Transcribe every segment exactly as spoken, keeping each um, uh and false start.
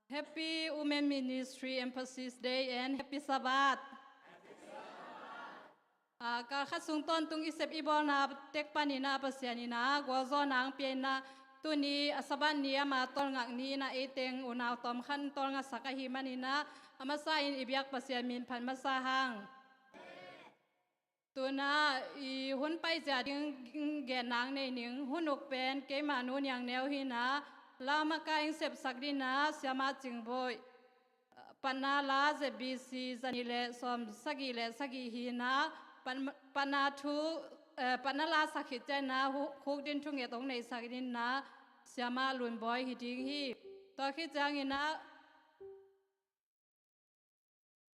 Happy Women Ministry Emphasis Day and Happy Sabbath. Ah, kal khat sung tawntung i sep i bawlna tek panin ah Pasian in ah gualzawhna hong pia in ah, tuni a Sabbath ni ama tawlngak ni in ah ei teng unau tawm khat tawlngaksak ahih manin ah, a masa in i biak Pasian min phat masa hang. Tu-in ah i hun paizia ding gen nang nei ning. Hun uk pen keima Nu Niang Neu hi in ah, la makaih hong sepsak ding in ah Siamah Cing Bawi, Patna la Z B C za nih le sawm sagih le sagih hi in ah, Pat-, Patna thu, eh, Patna la sak khit ciangin ah hu-, khuk ding thunget hong neihsak ding in ah Siamah Lun Bawi hi ding hi. Tua khit ciangin ah,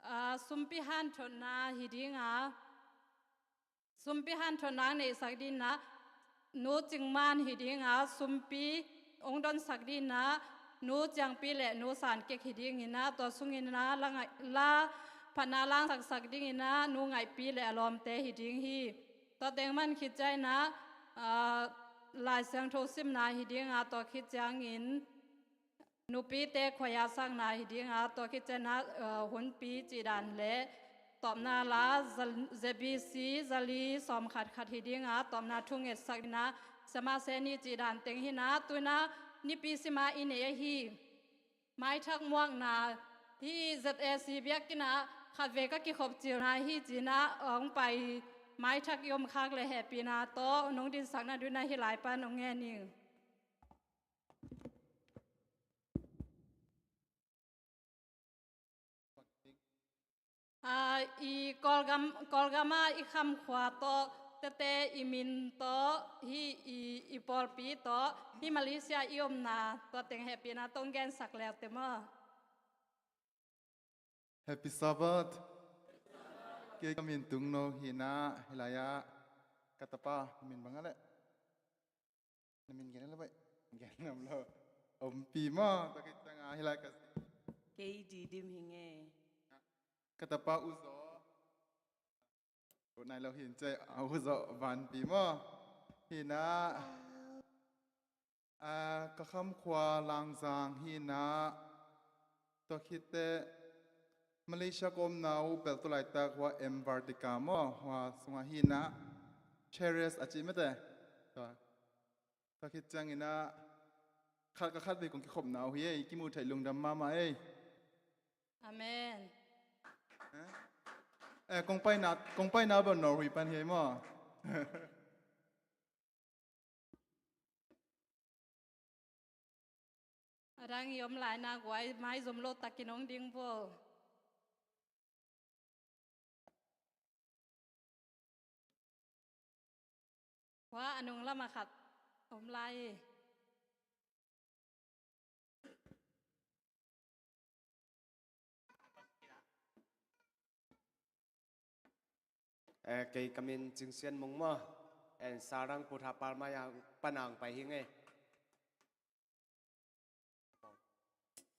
ah, sumpi hanthotna hi ding a, sumpi hanthotna hong neihsak ding in ah Nu Cing Man hi ding a, sumpi hong donsak ding in ah Nu Ciangpi le Nu San Kek hi ding in ah, tua sungin ah la ngaih-, la Patna la hong saksak ding in ah Nu Ngaihpi le a lawmte hi ding hi. Tua teng man khit ciangin ah, ah, Lai Siangtho simna hi ding a, tua khit ciangin nupite khuaia sakna hi ding a, tua khit ciangin ah, eh, hunpi cih dan le tawpna la za-, Z B C za li sawm khat khat hi ding a, tawpna thungetsak ding in ah Siamah Seni cih dan teng hi in ah, tu-in ah nipi sima i nei ahi. Maithak muakna hi. Z A C biakinn ah khatvei ka kikhop cilna hi ci-in ah hong pai maithak i om khak le hehpihna tawh nong dinsak nading in ah hih lai pan hong ngen ning. Ah, i Kawlgam, Kawlgam ah i khamkhua tawh, tete i min tawh, hih i, i pawlpi tawh, hih Malaysia i omna tua teng hehpihna tawh hong gensak le uh teh maw. Happy Sabbath. Kei ka min Tung No hi in ah, hih lai-ah ka tapa min bang a leh? Na min gen a leh baih? Gen ngam lo. Ompi maw, tua khit ciangin ah hih lai ka si. Kei Di Dim hi ing e. Ka tapa U Zaw. Ut nai lo hi in cei, a, U Zaw Vanpi maw. Hi in ah, a, ka khamkhua Langzang hi in ah, tua khit teh Malaysia ka omna uh bel tu laitak hua M Vardika maw, hua sungah hi in ah, Cheres a ci mete. Tua, tua khit ciangin ah, khat ka khatvei kong kikhopna uh hi ei, kimuh theih lungdam mahmah ei. Amen. Eh? Eh, kong paina, kong paina bel Norway pan hi ei maw. A dang i om lai na guai, maizum lo takin hong ding vo. Hua a nung lamah khat om lai hi. Eh, kei ka min Cing Sian Mung maw. En Sarang Putha Palmaya panang pai hi ing e.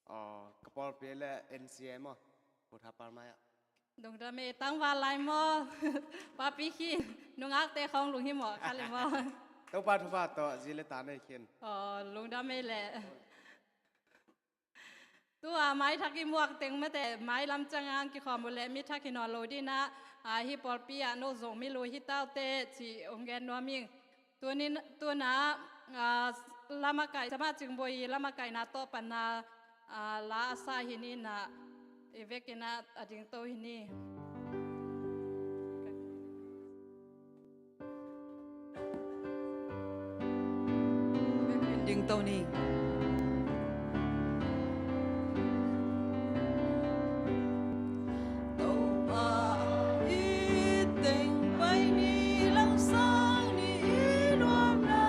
Aw, ka pawlpi le N C A maw, Putha Palmaya. Lungdam e, tangval lai maw? Papi khin, nungakte khawng lunghimawh kha le maw? Topa thupha tawh zi le ta nei khin. Aw, lungdam e le. Tua maithak i muak teng mate, mailam ciangin kikhawm uh leh mithak hi nawn lo ding in ah, a, hih pawlpi ah no Zomi lui hi taute cih hong gen nuam ing. Tunin, tu-in ah, a, la makaih, Siamah Cing Bawi la makaihna tawh Patna, a, la a sa hi ni in ah, i vekin ah a dingto hi ni. Dingto ni. Topa i teng pai ni, langsang ni i nuamna,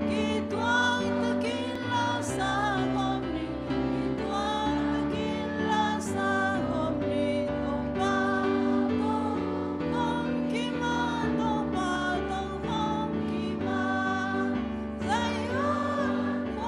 kituak takin la sa khawm ni, kituak takin la sa khawm ni, Topa tawh khawm kima, Topa tawh khawm kima. Zion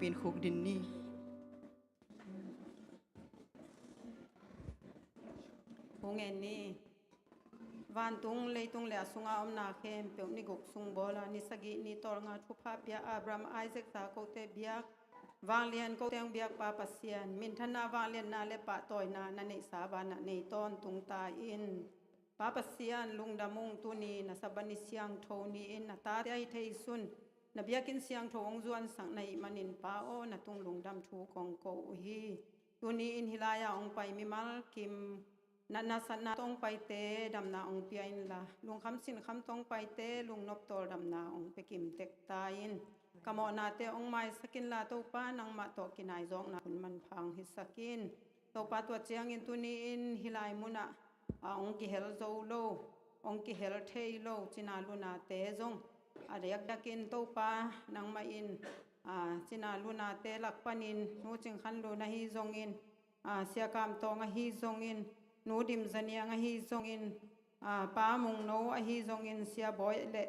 Pin khuk din ni. Hong en ni. Vantung, leitung le a sunga omna khempeuh ni guk sung bawla ni sagih ni tawlnga thupha pia Abraham, Isaac, Jakob te biak, vanglian ko teng biak Pa Pasian, minthanna, vangliatna le pahtawina na neihsa vanah nei tawntung ta in. Pa Pasian, lungdam ung, tuni na Sabbath ni siangtho ni-in na tate a hi thei sun na biakinn siangtho hong zuansak na hih manin Pa aw, na tung lungdam thu kong ko uh hi. Tuni-in hih lai-a hong pai mimal kim natna satna tawh hong paite damna hong pia inla, lungkham sinkham tawh hong paite lungnop tawldamna hong pia kimtek ta in. Ka mawhnate hong maisak inla Topa, nangmah tawh kinaizawkna hun manpha hong hisak in. Topa, tua ciangin tuni-in hih lai munah a hong kihel zo lo, hong kihel thei lo cina lunate zong a diakdiakin Topa nangmah in, a, cina lunate lak panin Nu Cing Khan Lun ahi zongin, a, Sia Kam Tawng ahi zongin, Nu Dim Za Niang ahi zongin, a, Pa Mung No ahi zongin, Sia Bawi le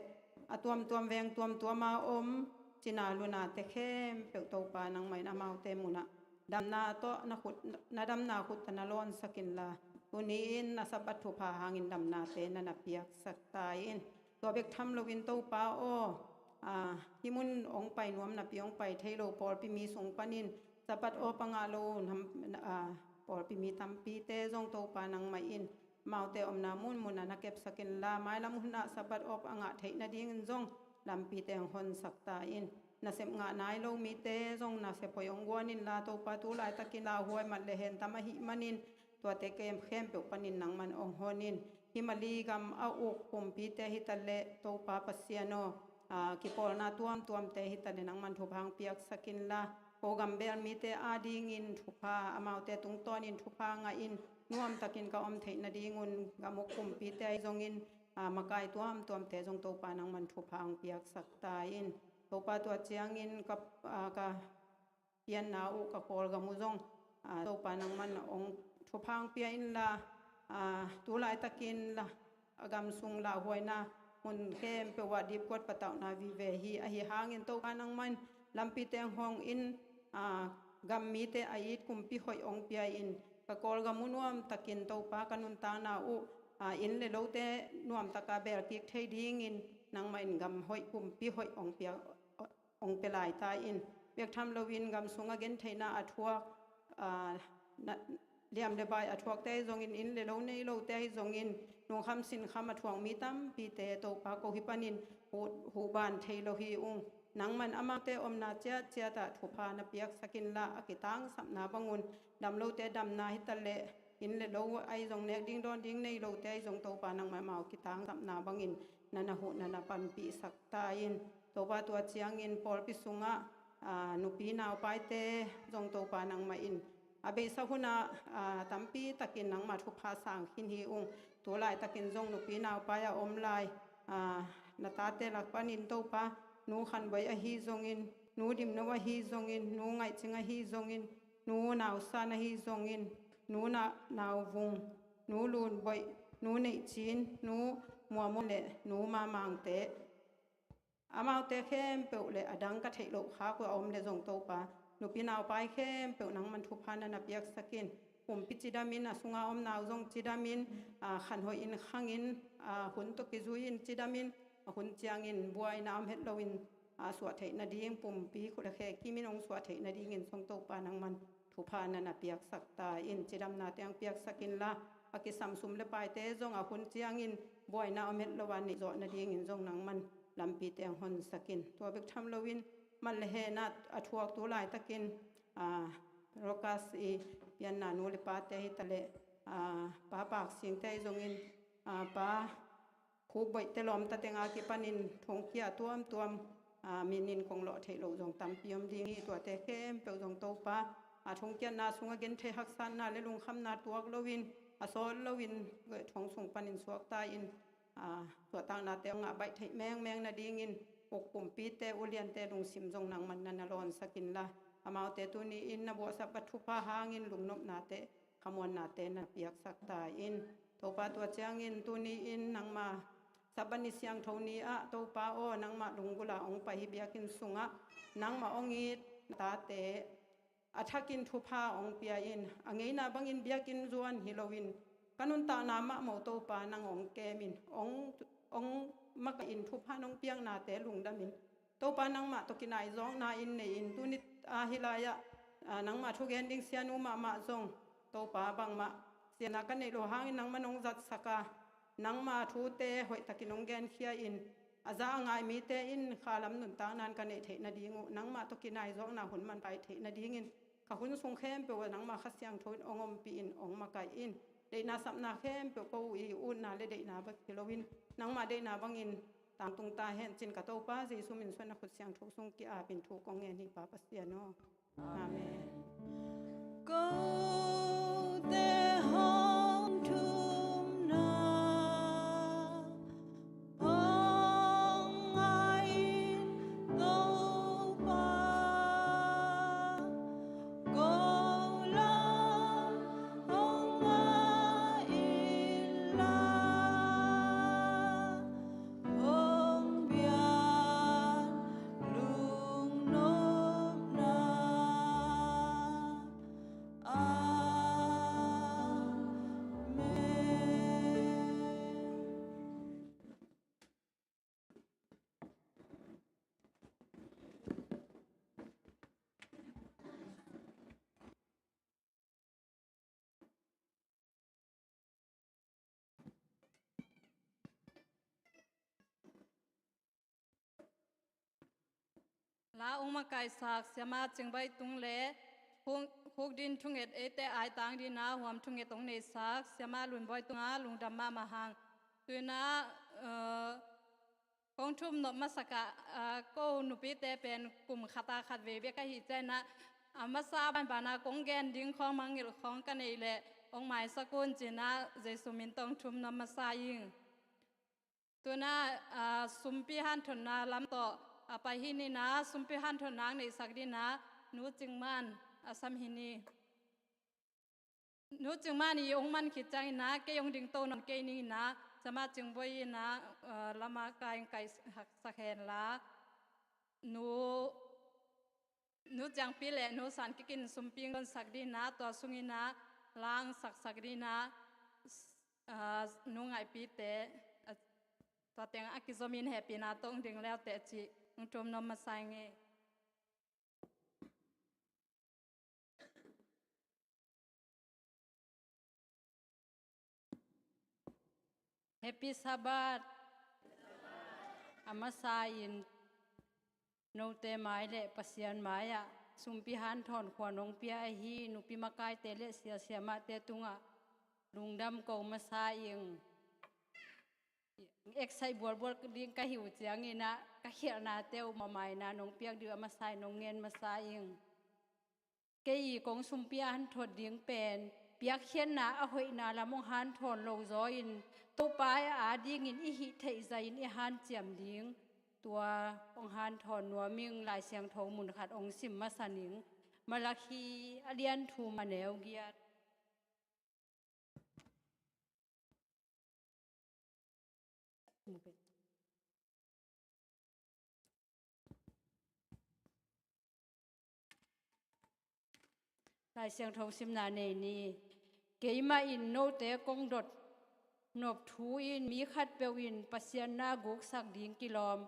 a tuamtuam veng tuamtuama om cina lunate khempeuh Topa nangmah in amaute munah damna tawh na khut, na damna khut tawh na lawnsak inla, tuni-in na Sabbath thupha hangin damnate na na piaksak ta in. Tua bek tham loin Topa aw, a, hih mun hong pai nuam napi hong pai thei lo pawlpi mi sung panin Sabbath aw pangah lo nam, a, pawlpi mi tampite zong Topa nangmah in amaute omna munmunah na kepsak inla, mailam hunah Sabbath aw a ngah theih nadingin zong lampite hong honsak ta in. Nasep ngah nai lo mite zong nasep hoih hong guan inla Topa, tu laitakin lauhuai mat le hen tam ahih manin tuate kem khempeuh panin nangman hong hon in. Hih Mali gam a uk kumpite hi taleh Topa Pasian aw, a, kipawlna tuamtuamte hi taleh nangman thupha hong piaksak inla, ko gambel mite adingin thupha, amaute tungtawnin thupha ngah in nuamtakin ka om theih nadingun gam uk kumpite ahi zongin, a, makai tuamtuamte zong Topa nangman thupha hong piaksak ta in. Topa, tua ciangin ka, a, ka pianna uh ka Kawlgam uh zong, a, Topa nangman hong thupha hong pia inla, a, tu laitakin la a gam sung lauhuaina mun khempeuh ah dipkuat patauhna vive hi. Ahi hangin Topa nangman lampite hong hong in, a, gam mite a it kumpi hoih hong pia in, ka Kawlgam uh nuamtakin Topa ka nuntakna uh, a, inn le lote nuamtaka belkik thei dingin nangmah in gam hoih kumpi hoih hong pia, hong pia lai ta in. Bek tham loin gam sung a gentheihna a thuak, a, na, liam le bai a thuakte ahi zongin, inn le lo nei lote ahi zongin, lungkham sinkham a thuak mi tampite Topa ko hi panin hu, huban thei lo hi ung. Nangman amaute omna ciatciat ah thupha na piaksak inla, a kitangsapna bangun, dam lote damna hi taleh, inn le lo ahi zong, nek ding dawn ding nei lote ahi zong Topa nangman amau kitangsapna bangin na na huh na na panpihsak ta in. Topa, tua ciangin pawlpi sungah, a, nupi naupaite zong Topa nangmah in a beisa hunah, a, tampi takin nangmah thupha sang khin hi ung. Tu laitakin zong nupi naupai a om lai, a, na tate lak panin Topa, Nu Khan Bawi ahi zongin, Nu Dim No ahi zongin, Nu Ngaih Cing ahi zongin, Nu Nau San ahi zongin, Nu Na, Nau Vung, Nu Lun Bawi, Nu Neih Cin, Nu Mua Mun le Nu Ma Mangte, amaute khempeuh le a dang ka theih loh khak uh a om le zong Topa, nupi naupai khempeuh nangman thupha na na piaksak in. Kumpi cidamin, a sunga omna uh zong cidamin, a, khanhoih in khangin, a, hun tawh kizui-in cidamin, a hun ciangin buaina om het loin, a, suah theih nading, pumpi khut le khe kimin hong suah theih nadingin zong Topa nangman thupha na na piaksak ta in. Cidamnate hong piaksak inla, a kisam sum le paite zong a hun ciangin buaina om het lo a neih zawh nadingin zong nangman lampite hong honsak in. Tua bek tham loin man le hen a, a thuak tu laitakin, a, Rokas i pianna nu le pate hi taleh, a, Pa Pak Singte ahi zongin, a, Pa Khuk Bawi te lawmta tenga kipanin thongkia tuamtuam, a, min in kong lawh theih loh zong tampi om ding hi. Tuate khempeuh zong Topa, a, thongkiatna sungah genthei haksatna le lungkhamna tuak loin, a sawt loin thong sung panin suakta in, a, suahtaknate hong ngah baih theih mengmeng nadingin uk kumpite, uliante lungsim zong nangman na na lawnsak inla, amaute tuni-in na buahsak a thupha hangin lungnopnate, khamuannate na piaksak ta in. Topa, tua ciangin tuni-in nangma Sabbath ni siangtho ni-ah Topa aw, nangmah lunggulh a hong pai hih biakinn sungah nangmah hong it, tate a thakin thupha hong pia in, a ngeina bangin biakinn zuan hi loin ka nuntakna mahmah Topa nang hong kem in, hong, hong makaih in, thupha nong piaknate lungdam in, Topa nangmah tawh kinaizawkna in nei in, tuni a hih lai-ah, ah, nangmah thugen ding sianu mahmah zong Topa bangmah siatna ka neih loh hangin nangmah nong zatsak a, nangmah thute hoihtakin nong genkhia in, a za a ngai mite in khalam nuntakna in ka neih theih nading uh, nangmah tawh kinaizawkna hun manpha theih nadingin ka hun sung khempeuh ah nangmah Kha Siangtho in hong ompih in, hong makaih in. Deihna sapna khempeuh ko uh i utna le deihna bek hi loin nangmah deihna bangin tangtung ta hen, ci-in ka Topa Jesu min suang na khut siangtho sung ki-apin thu kong ngen hi, Pa Pasian aw. Amen. Amen. Kote hong thumna hong ngai in Topa, ko lam hong ngai in la, hong pian lungnopna. Amen. La ong makaihsak siama Cing Baih Tung le khuk, khukdin thunget, eite aitang dina huam thunget ong neihsak siama Lun Baih Tung a lungdam mahmah hang. Tuina, eh, kong thum nop masak a, eh, ko nupite pen kum khat a khat vei bek ahi ciangin a, a masa banbana kong gen ding khawng mangngilh khawng ka neih leh ong maisak un ci-in a, Jesu min tawh ong thum nop masa ing. Tuina, ah, sumpi hanthotna lam tawh a pai hi ni-in a, sumpi hanthotna ong neihsak dingin a Nu Cing Man a sam hi ni. Nu Cing Man i ong man khit ciangin a, kei ong dingto nawn kei ning in a, siama Cing Baih in a, ah, lam a kai ong kaihsak hen la. Nu Nu Ciangpi le Nu San Kik in sumpi ong donsak dingin a, tua sungin a la ong saksak dingin a, ah, Nu Ngaihpi te, ah, tua teng a kizomin hehpihna tawh ong ding le uh teh ci-in ong thum nop masa ing e. Happy Sabbath. A masa in note mai le Pasian mai-ah sumpi hanthawn khua nong pia ahi nupi makaite le sia siamahte tungah lungdam ko masa ing. Excite bualbual ding ka hi uh ciangin a, ka khialhnate uh mamaina nong piak ding uh a masa in nong ngen masa ing. Kei i kong sumpi a hanthot ding pen piakkhiatna a hoihna lam ong hanthawn lo zaw in, Topa a dingin i hih theih zah in i hanciam ding, tua ong hanthawn nuam ing. Lai Siangtho mun khat ong sim masa ning. Malakhi a lian thum a neu giat. Lai Siangtho simna nei ni. Keimah in note kong dot nop thu in mi khatpeuh in Pasian na guksak ding kilawm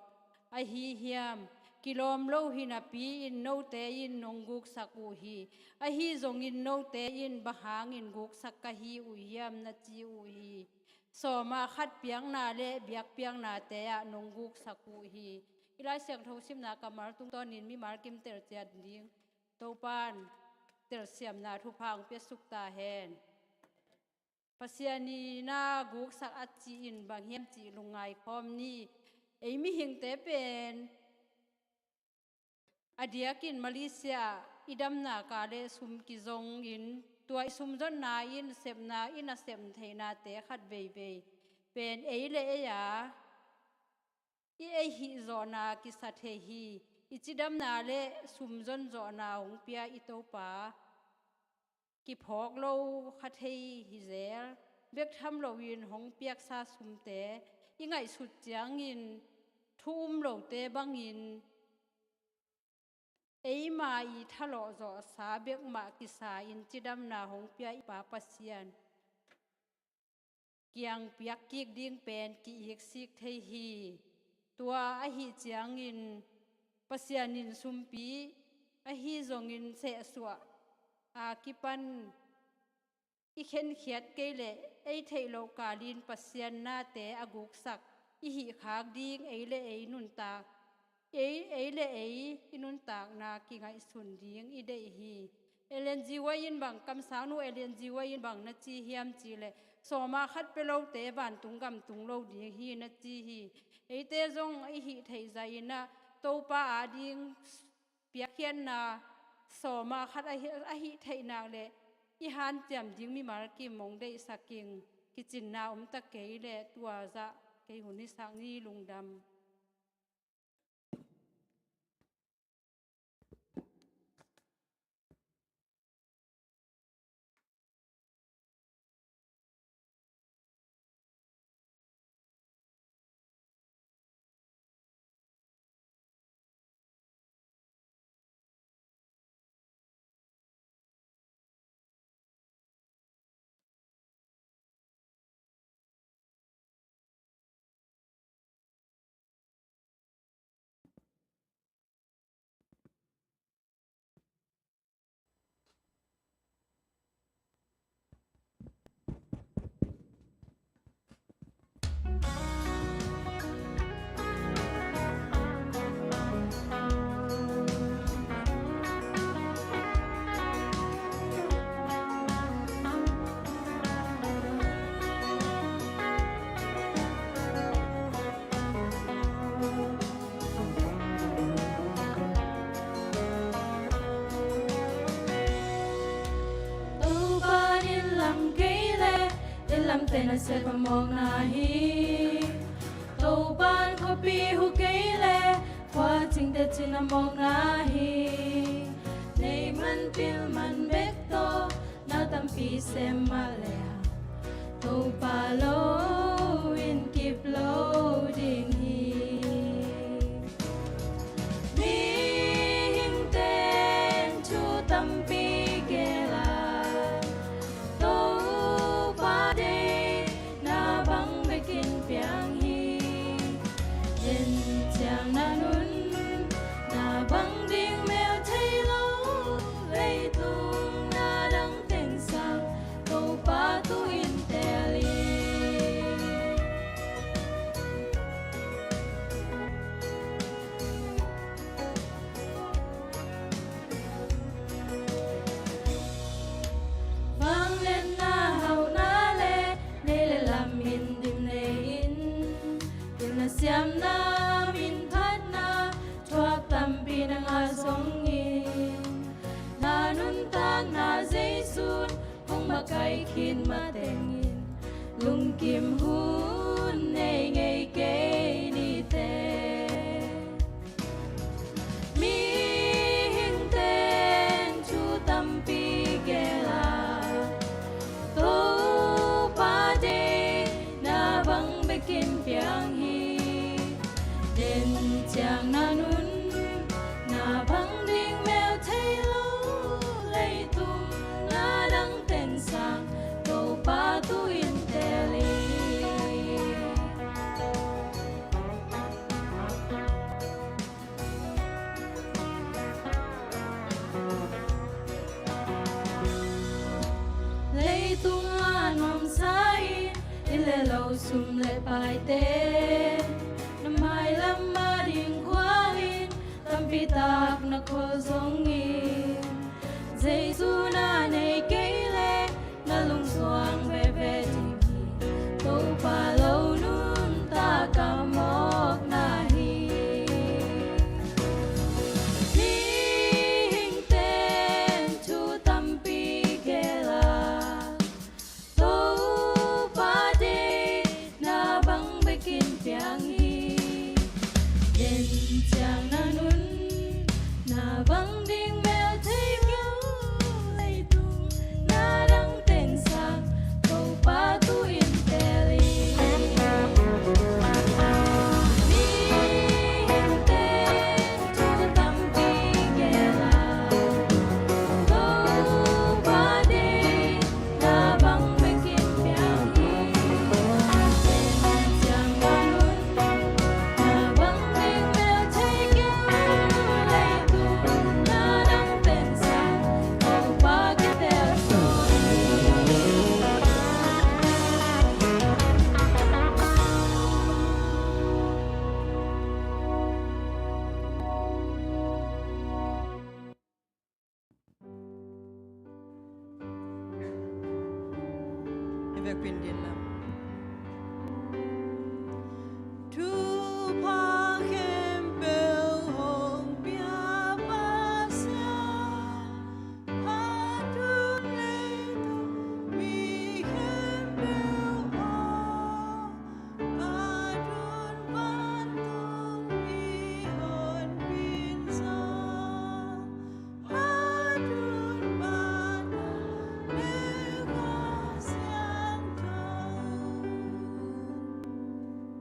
ahi hiam? Kilawm lo hi napi in note in nong guksak uh hi. Ahi zongin note in bang hangin guksak ka hi uh hiam na ci uh hi. Sawma khat piakna le biakpiaknate ah nong guksak uh hi. I Lai Siangtho simna kammal tungtawnin mimal kim telciat ding Topan telsiamna thupha ong piasuk ta hen. Pasian i na guksak a cih in bang hiam cih lungngai khawm ni. Ei mihingte pen a diakin Malaysia i damna ka le sum kizongin, tua i sumzonna in sepna i nasep theihnate khat veivei pen ei le ei a i ei hih zawhna kisa thei hi. I cidamna le sumzon zawhna hong pia i Topa kiphawk lo kha thei hi zel. Bek tham loin hong piaksa sumte i ngaihsut ciangin thu um lote bangin eima i thalawh zawhsa bekmah kisa-in cidamna hong pia i Pa Pasian kiang piakkik ding pen ki-iksik thei hi. Tua ahih ciangin Pasian in sumpi, ahi zongin sehsuah a kipan i khenkhiat kei leh ei theih loh kalin Pasian nate a guksak i hih khak ding ei le ei nuntak, ei, ei le ei i nuntakna kingaihsun ding i deih hi. Ellen G. White in bang, kamsangnu Ellen G. White in bang na ci hiam cih leh, sawma khat pia lote vantung gam tung lo ding hi na ci hi. Eite zong i hih theih zahin ah Topa ading piakkhiatna sawma khat ahi, ahih theih nak leh i hanciam ding mimal kim hong deihsak ing. Kicinna om ta kei leh tua zah kei hun hisak ni. Lungdam. Topa in lam kei leh i lamte nasep a mawkna hi. Topa in khuapi hu kei leh khua cingte cin a mawkna hi. Nei man pil man bek tawh na tampi sem mah leh Topa lo in kip lo ding hi. Mihingte in thu tampi gel a, Topa deihna bang bekin piang hi. Den ciang na nunna bang ding mel thei lo, leitung na dang teng sang Topa tu in tel in. Vangliatna hauhna le nei le lam in dim nei in, pilna siamna, min phatna thuak tampi na ngah zongin, na nuntakna Jesu'n hong makaih khin matengin, lungkim hun nei ngei kei ni teh. Mihingte in thu tampi gel a, Topa deihna bang bekin piang hi. Den ciang na nunna bang ding mel thei lo, leitung na dang teng sang Topa tu in tel in. Leitung a nuamsa in inn le lo, sum le paite, na mailam a ding khua in tampi tak na khol zongin, Jesu na nei kei leh na lungsuang veve ding hi. Topa lo nuntak a mawkna hi. Mihingte in thu tampi gel a, Topa deihna bang bekin piang hi. Den ciang na nunna bang ding mel Biakpiak ding lam. Thupha khempeuh hong pia Pasian, a tun leitung mi khempeuh aw, a tun vantung mihon pinsawm, a tun vantung Lekha Siangtho.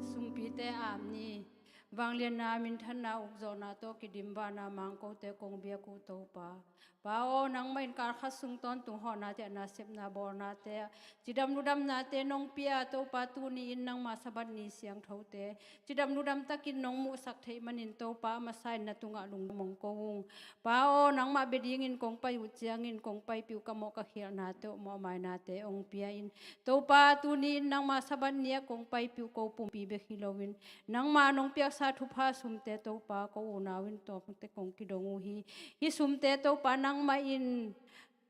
Sumpite ap ni. Vangliatna, minthanna, ukzawhna tawh kidim vana Mangkote kong biak uh Topa. Pa aw, nangmah in kalkhat sung tawntung hawhnate ah nasepna bawlnate ah cidam ludamnate nong pia Topa, tuni-in nangma Sabbath ni siangthote cidam ludam takin nong muhsak theih manin Topa, a masa in na tungah lungdam hong ko ung. Pa aw, nangmah bia dingin kong pai uh ciangin kong paipih uh ka mawh ka khialhnate uh mawhmainate hong pia in. Topa, tuni-in nangma Sabbath ni-ah kong paipih uh ko pumpi bek hi loin nangma nong piaksa thupha sumte Topa, ko unau in tuamte kong kidong uh hi. Hih sumte Topa, nangmah in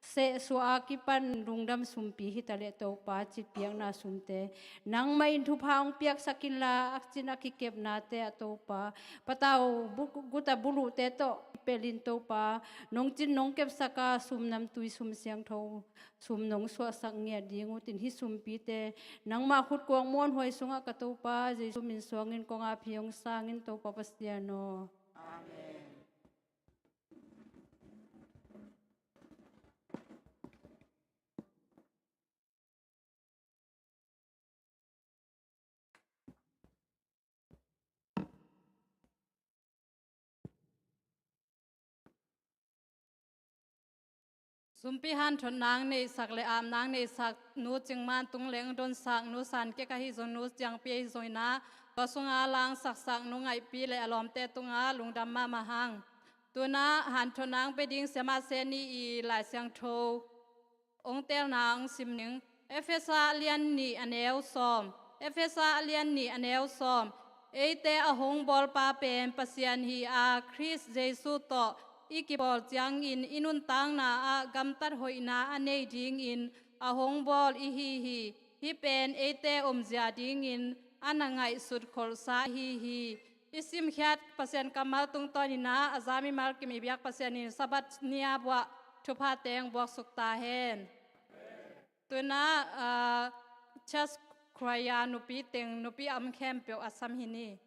sehsuah a kipan lungdam sumpi hi taleh Topa, citpiakna sumte nangmah in thupha hong piaksak inla, akcin a kikepnate ah Topa, patau bu-, guta buluhte tawh kipelin Topa, nong cin nong kepsak a sum namtui sum siangtho sum nong suahsak ngiat ding uh tin, hih sumpite nangmah khutkuang muanhuai sungah ka Topa Jesu min suangin kong ap hi, hong sang in Topa Pasian aw. Amen. Sumpi hanthotna neihsak le apna neihsak Nu Cing Man tung leng donsak Nu San Kek ahi zong, Nu Ciang Pi ahi zong in ah, tua sunga langsaksak Nu Ngaih Pi le a lawmte tungah lungdam mahmah hang. Tu-in ah hanthotna pia ding Sia Mah Se Ni i Lai Siangtho hong teelna hong sim ning. Efesa a lian nih a neu sawm. Efesa a lian nih a neu sawm. Eite a hong bawlpa pen Pasian hi a, Khrist Jesu tawh i kibawl ciangin i nuntakna ah gamtat hoihna a nei dingin a hong bawl i hi hi. Hih pen eite omzia dingin a na ngaihsut kholhsa ahi hi. I simkhiat Pasian kammal tungtawnin ah a za mimal kim i biak Pasian in Sabbath ni-a buah thupha teng buaksuk ta hen. Tu-in ah, ah, Church Choir nupi teng, nupi a om khempeuh a sam hi ni.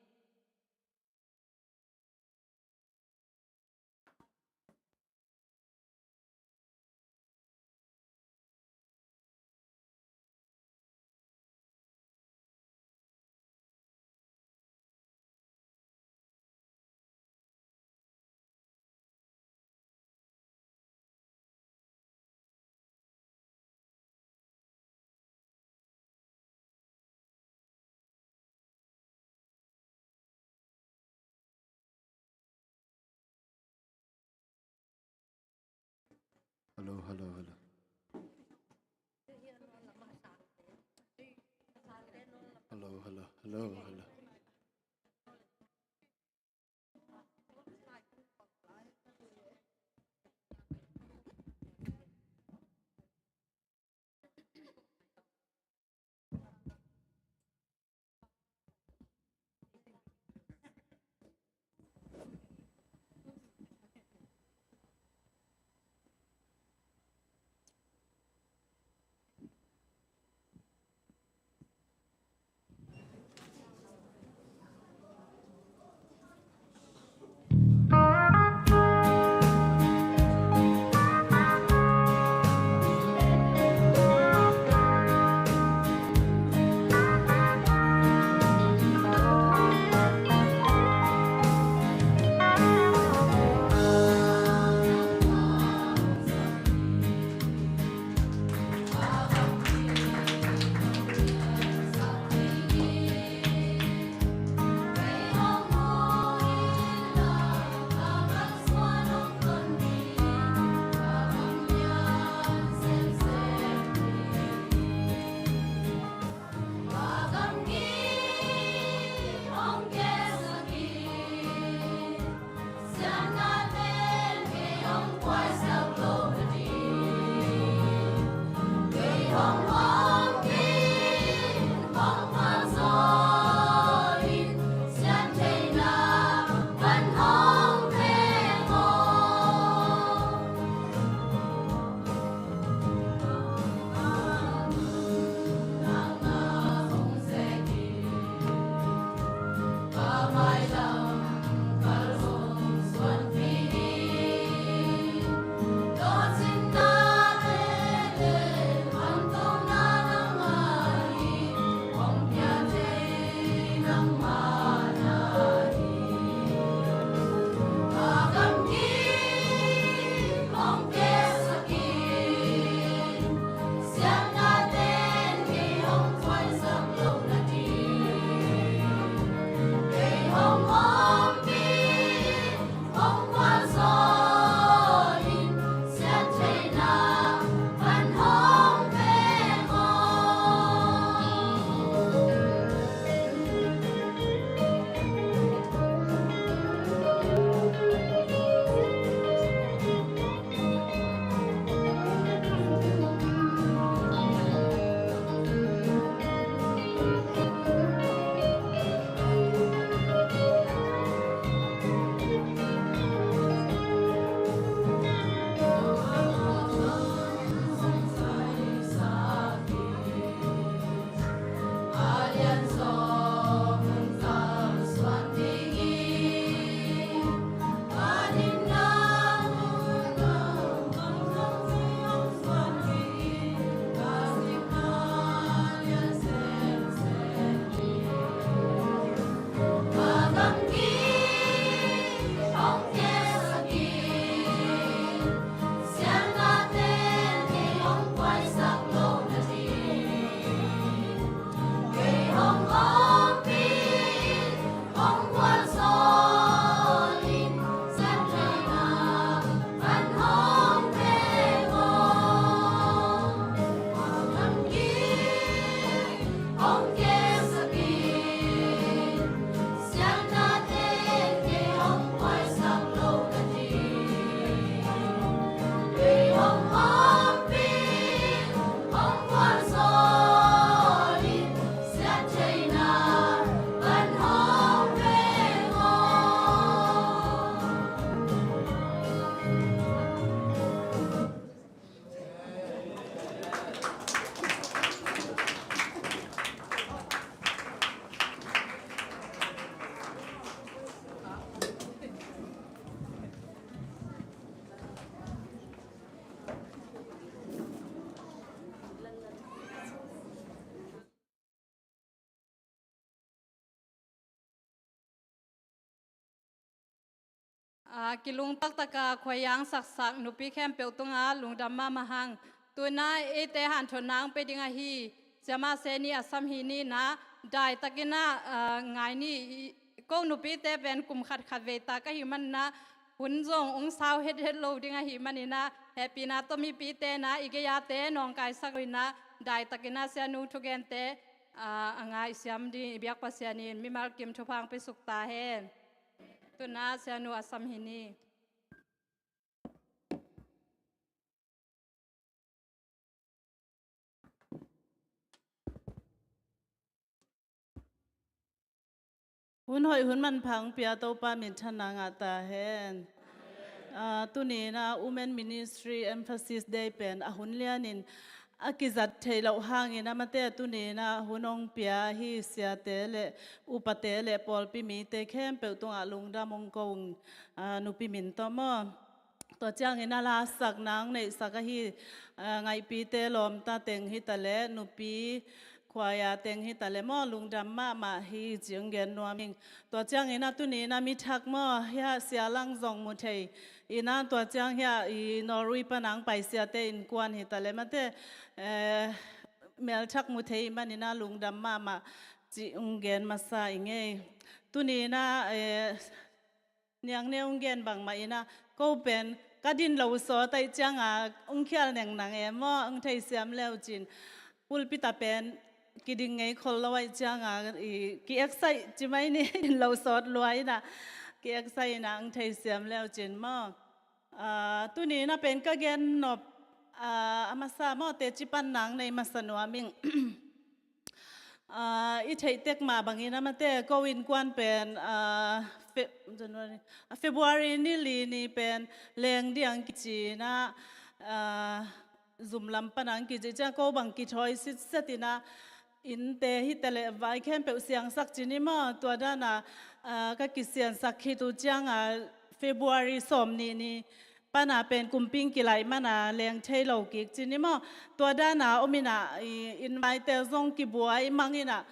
Hello, hello, hello. Hello, hello, hello, hello. Aa, kilungtak taka khuaiang saksak nupi khempeuh tungah lungdam mahmah hang. Tuna eite hanthotna hong pe ding ahi Siamah Seni a sam hi ni. Na daitakin ah, aa, ngai ni. Ko nupite pen kum khat khat vei ta ka hih manin ah hun zong hong sau hethet lo ding ahih manin ah hehpihna tawh mipite na i gei-ate nawngkaisak lo-in ah daitakin ah Sianu thugente, aa, a ngaihsiam ding i biak Pasian in mimal kim thupha hong pe suk ta hen. Tuna Sianu a sam hi ni. Hun hoih hun manpha hong pia Topa minthanna ngah ta hen. Aa, tuni-in ah Women Ministry Emphasis Day pen a hun lianin a kizat theih loh hangin ah mate tuni-in ah hun hong pia hi siate le upate le pawlpi mite khempeuh tungah lungdam hong ko ung, aa, nupi min tawh maw. Tua ciangin a lasakna hong neihsak ahi, aa, ngaihpite lawmta teng hi ta leh nupi khuaia teng hi ta leh maw, lungdam mahmah hi ci hong gen nuam ing. Tua ciangin ah tuni-in ah mi thak maw, hiah Sia Lang zong mu thei. In ah tua ciang hiah i Norway pana hong pai siate innkuan hi ta leh mate, eh, mel thak mu thei manin ah lungdam mahmah ci hong gen masa ing ei. Tuni-in ah, eh, Niangneu hong gen bangmah in ah, ko pen ka din lo sawt ahih ciangah hong khial nengnang e maw, hong theisiam le uh cin. Pulpit ah pen kiding ngei khol lo ahih ciangah, i, ki-excite ci mai ni, din lo sawt lua in ah, ki-excite in ah hong theisiam le uh cin maw. Aa, tuni-in ah pen ka gen nop, aa, a masa maw, teci panna hong nei masa nuam ing. Aa, i theih tek mah bangin ah mate, ko innkuan pen, aa, Fe-, January, aa, February ni li ni pen leng ding hong kici in ah, aa, zum lam pana hong kici ciang ko bang kithawi sitset in ah, innte hi ta leh vai khempeuh siangsak ci ni maw, tua dan ah, aa, ka kisiansak khit uh ciangah February sawm nih ni pana pen kumpi hong kilaih mana leng thei lo kik ci ni maw. Tua dan ah om in ah, i, inn vaite zong kibuai mang in ah,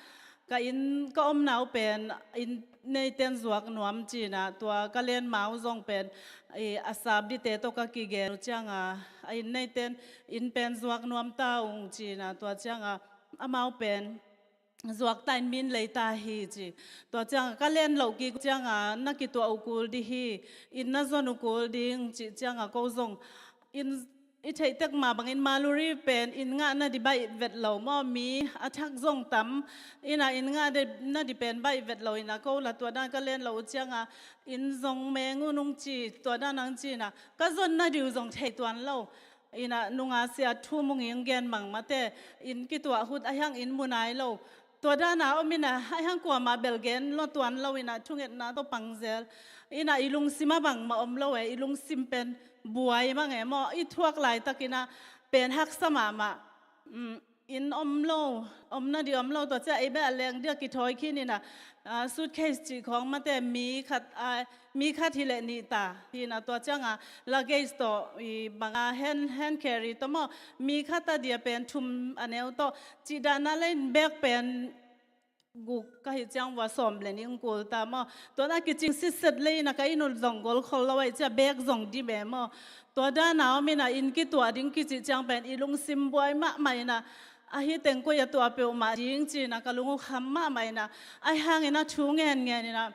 ka inn ka omna uh pen inn neiten zuak nuam ci in ah, tua ka len ma uh zong pen, i, a sap dite tawh ka kigen uh ciangah, a inn neiten inn pen zuak nuam ta ung ci in ah, tua ciangah amau pen zuak ta in, min lei ta hi ci. Tua ciangah ka len loh kik ciangah na kituah uh kul ding hi, inn na zon uh kul ding cih ciangah ko zong inn, i theih tek mah bangin Maluri pen inn ngah nading baih vet lo maw, mi a thak zong tam in ah inn ngah nading pen baih vet lo in ah ko la tua dan ka len loh uh ciangah inn zong meng un hong ci, tua dan hong ci in ah ka zon nading uh zong thei tuan lo. In ah nunga sia thu munging gen bang mate, inn kituah hut a hiang inn mu nai lo. Tua dan a om in ah a hiang kuamah bel gen lo tuan lo in ah thungetna tawh pangzel. In ah i lungsim ah bangmah om lo e, i lungsim pen buai mang e maw, i thuak laitakin ah pen haksa mahmah. Um, inn om lo, om nading om lo, tua ciah ei beh a leng ding a kithawi khin in ah, ah, suitcase cih khawng mate mi khat, ah, mi khat hi leh nih ta hi in ah, tua ciangah luggage tawh i bang a hand, hand carry tawh maw, mi khat a dia pen thum a neu tawh cih dan a leh in bag pen guk ka hih ciang vua sawm le nih hong kul ta maw. Tua na kicing sitset lei in ah ka inn uh zong gol khol lo ahih ciah bag zong dim e maw. Tua dan a om in ah inn kituah ding kicih ciang pen i lungsim buai mahmah in ah, ahi teng koi a tuah peuhmah ding ci in ah ka lung uh kham mahmah in ah, ahi hangin ah thu ngen ngen in ah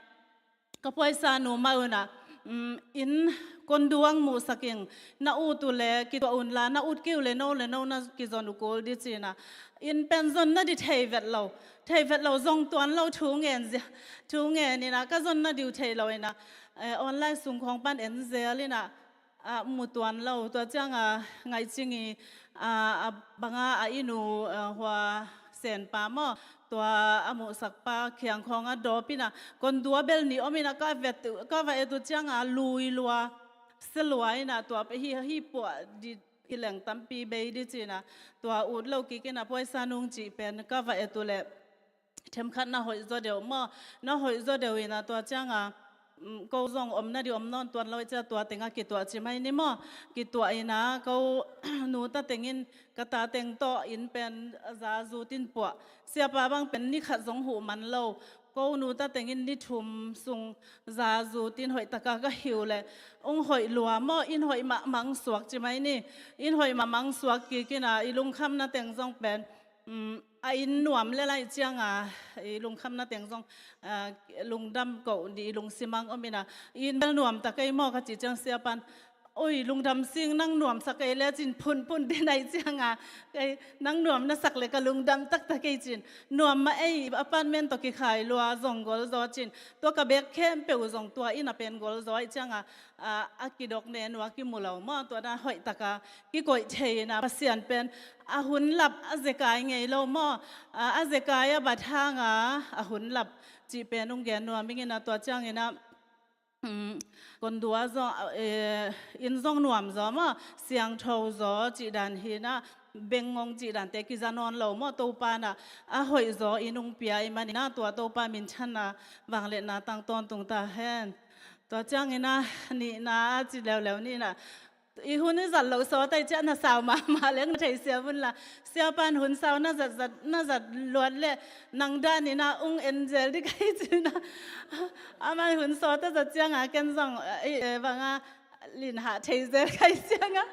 ka puaisa nu mah un ah, um, inn konduang muhsak ing, na ut uh leh kituah un la, na ut kei uh leh no le no na kizon uh kul ding ci in ah, inn pen zon nading thei vet lo, thei vet lo, zong tuan lo thu ngen zia, thu ngen in ah ka zon nading uh thei lo in ah, eh, online sung khawng pan en zel in ah, ah, mu tuan lo. Tua ciangah ngaihcing i, ah, a bang a a inn uh, ah, hua senpa maw, tua a muhsakpa kiang khawng a dawp in ah, kondua bel nih om in ah ka vet uh, ka va et uh ciangah lui lua, sia lua in ah tua pen hi, hi puah ding hi leng tampi bei ding ci in ah, tua ut lo kik in ah puaisa nu hong cih pen ka va et uh leh themkhat na hoih zaw deuh maw, na hoih zaw deuh in ah tua ciangah, um, ko zong om nading om nawn tuan lo ahih ciah tua tengah kituah ci mai ni maw. Kituah in ah ko nu ta teng in ka ta teng tawh inn pen za zut in puah. Siapa bang pen ni khat zong huh man lo. ko nu ta tengin ni thum sung za zu tin hoih taka ka hi uh leh, ung hoih lua maw, inn hoih mah mang suak ci mai ni. Inn hoih mah mang suak kik in a, i lungkhamna teng zong pen, um, a inn nuam le lai ciang a, i lungkhamna teng zong, ah, lungdam koh dih, i lungsim ah om in a, i inn bel nuam ta kei maw ka cih ciang, siapa'n, oi, lungdam sing, nang nuamsa kei le cin, phunphun dih nai ciang a, kei nang nuam na sak leh ka lungdam taktak kei cin. Nuam mah ei, apartment tawh kikhai lua zong gol zaw cin. Tua ka bag khempeuh zong tua inn ah pen gol zaw ahih ciang a, a, a kidok nen uh a kimu lo maw, tua dan hoih taka kikoih thei in a, Pasian pen a hun lap a zekai ngei lo maw, a, a zekai a bat hang a, a hun lap cih pen ung gen nuam ing in a, tua ciang in a, um, kondua zong, eh, inn zong nuam zaw maw, siangtho zaw cih dan hi in a, bengngong cih dante kiza nawn lo maw, Topa'n a, a hoih zaw inn ung pia ahih manin a, tua Topa minthanna vangliatna tang tawntung ta hen. Tua ciang in a, nihna a ci leuleu ni in a, i hun i zat loh sawt ahih ciang na sau mahmah leng na theisiam un la, siapa'n hun sau na zat, zat, na zat luat leh nang dan in a ung en zel dih ka hi cin a. Ama'n hun sawt a zat ciang a ken zong, eh, eh, bang a lin hah thei zel ka hi ciang a.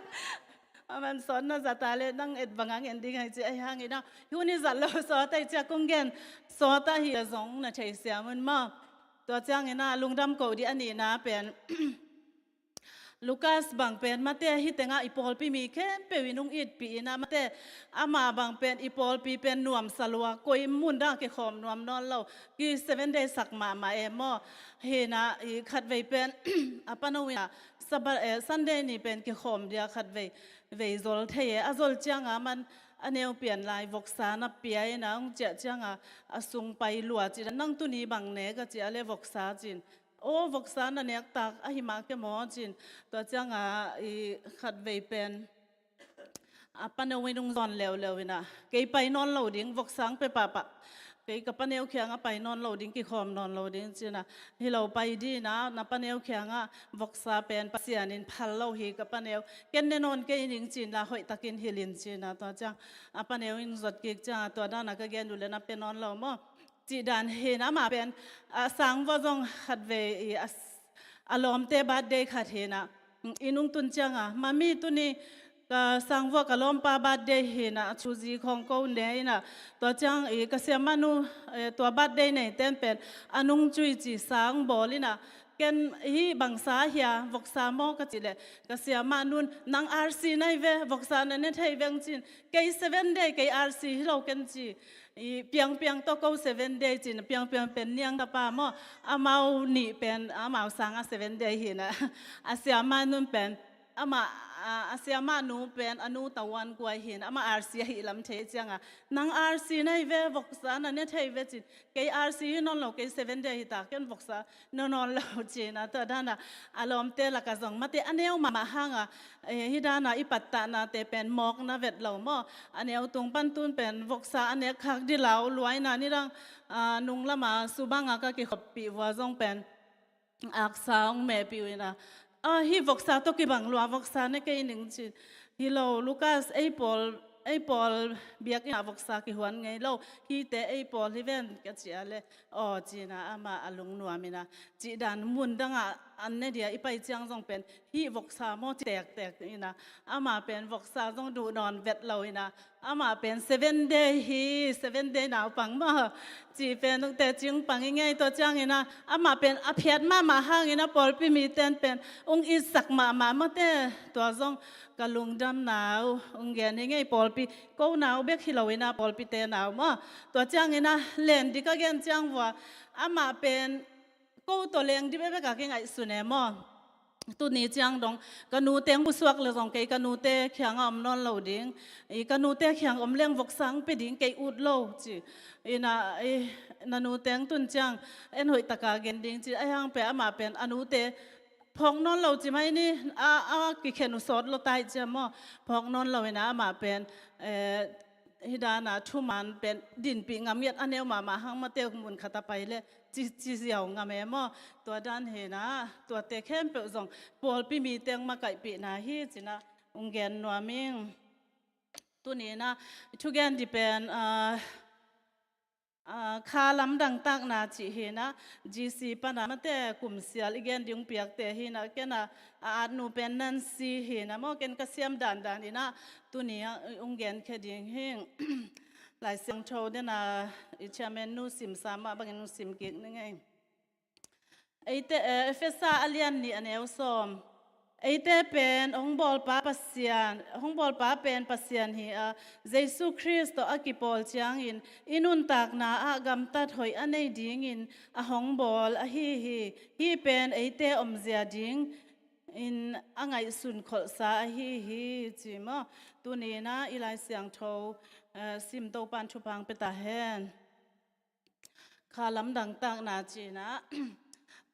Ama'n sawt na zat a leh nang et bang a ung en ding ka hi ci, ahih hang in a, hun i zat loh sawt ahih ciang kong gen sawt ahih leh zong na theisiam un maw. Tua ciang in a, lungdam koh dih a nihna pen, Lukas bang pen, Mate, hih teng ah i pawlpi mi khempeuh in ung itpih in a, Mate, amah bang pen i pawlpi pen nuamsa lua, koi mun dang ah kikhawm nuam nawn lo, ki Seven Day sak mahmah e maw. Hi in a, i khatvei pen a pano in a, Sabbath, eh, Sunday ni pen kikhawm ding a khatvei, vei zol thei e. A zol ciang a, aman a neu pian lai voksa na pia in a, ung ciah ciang a, a sung pai lua cih dan, nang tuni bang ne ka cih a leh voksa cin. Aw, voksa na nek tak ahi mah ke maw cin. Tua ciang a, i khatvei pen a pano in ung zawn leuleu in a, kei pai nawn lo ding, voksa ong pia pahpah. Kei ka paneu kiang ah pai nawn lo ding, kikhawm nawn lo ding cin a. Hi lo, pai dih in a, na paneu kiang ah voksa pen Pasian in phal lo hi, ka paneu, ken ne nawn kei ning cin la, hoih takin hilh in cin a. Tua ciang a paneu in zot kik ciang a, tua dan a ka gen uh leh na pia nawn lo maw cih dan hi in a, amah pen, a, sangvua zong khatvei i, a, a lawmte birthday khat hi in a, inn ung tun ciang a, Mami, tuni ka sangvua ka lawmpa birthday hi in a, a thu zi khawng ko ne in a, tua ciang i ka siamahnu, eh, tua birthday neite'n pen a nungzui ci sa ong bawl in a, ken, hih bang sa hia, voksa maw ka cih leh, ka siamahnu'n, nang R C na hi ve, voksa na ne thei veng cin, kei Seven Day, kei R C hi lo ken ci. I Piangpiang tawh ko Seven Day cin, Piangpiang pen Niang tapa maw, amau nih pen amau sang a Seven Day hi in a, a siamahnu'n pen, amah, a, a siamahnu pen a nu Tawuan Kuai hi in, amah R C ahih lam thei ciang a, nang R C na hi ve, voksa na ne thei ve cin, kei R C hi nawn lo, kei Seven Day hi ta, ken voksa ne nawn lo cin a. Tua dan a, a lawmte lak ah zong, Mate, a neu mahmah hang a, eh, hih dan a i pattahnate pen mawkna vet lo maw. A neu tung pan tun pen voksa a nek khak dih lau, luaina nidang, ah, nung lam a subang a ka kikhoppih vua zong pen aksa ong mehpih uh in a, ah, hih voksa tawh kibang lua, voksa ne kei ning cin. Hi lo, Lukas, ei pawl, ei pawl biakinn ah voksa kihuan ngei lo, hihte ei pawl hi ven ka cih a leh, aw, cin a, amah a lungnuam in a, cih dan mun dang ah an ne ding a i pai ciang zong pen, hih voksa maw ci tektek in a, amah pen voksa zong duh nawn vet lo in a, amah pen Seven Day hi, Seven Day naupang maw, cih pen ung teci ung pang hi ing ei. Tua ciang in a, amah pen a phiat mahmah hang in a, pawlpi mite'n pen ung itsak mahmah, Mate, tua zong ka lungdamna uh ung gen hi ing ei, pawlpi ko nau bek hi lo in a, pawlpite nau maw. Tua ciang in a, len ding ka gen ciang vua, amah pen ko tawh leng ding bekbek a kingaihsun e maw. Tuni ciang dong ka nuteng pusuak leh zong kei ka nute kiang ah om nawn lo ding, i ka nute kiang om leng voksa ong pia ding, kei ut lo ci. In a, i, na nuteng tun ciang en hoih taka gen ding ci, ahih hang pen amah pen a nute phawk nawn lo ci mai ni, a, a kikhen uh sawt lua ta ahih ciang maw, phawk nawn lo in a, amah pen, eh, hih dan a thuman pen dinpih ngam ngiat, a neu mahmah hang, Mate, mun khat a pai leh ci, ci ziau ngam e maw. Tua dan hi in a, tuate khempeuh zong pawlpi mite'ng makaihpihna hi cin a ung gen nuam ing. Tuni in a i thugen ding pen, ah, ah, kha lamdang takna cih hi in ah, G C pan ah mate kum sial i gen ding piakte hi in ah, ken a, a atnu pen Nancy hi in ah maw, ken ka siam dandan in ah tuni ah hong genkhia ding hi. Lai Siangtho den a i chairman nu simsa mah bangin hong sim kik ning ei. Eite, eh, Efesa a lian nih a neu sawm. Eite pen hong bawlpa Pasian, hong bawlpa pen Pasian hi a, Jesu Khrist tawh a kipawl ciangin i nuntakna ah gamtat hoih a nei dingin a hong bawl ahi hi. Hih pen eite omzia dingin a ngaihsun kholhsa ahi hi, ci maw? Tuni in ah i Lai Siangtho, eh, sim Topan thupha hong pia ta hen. Kha lamdang takna cih in ah,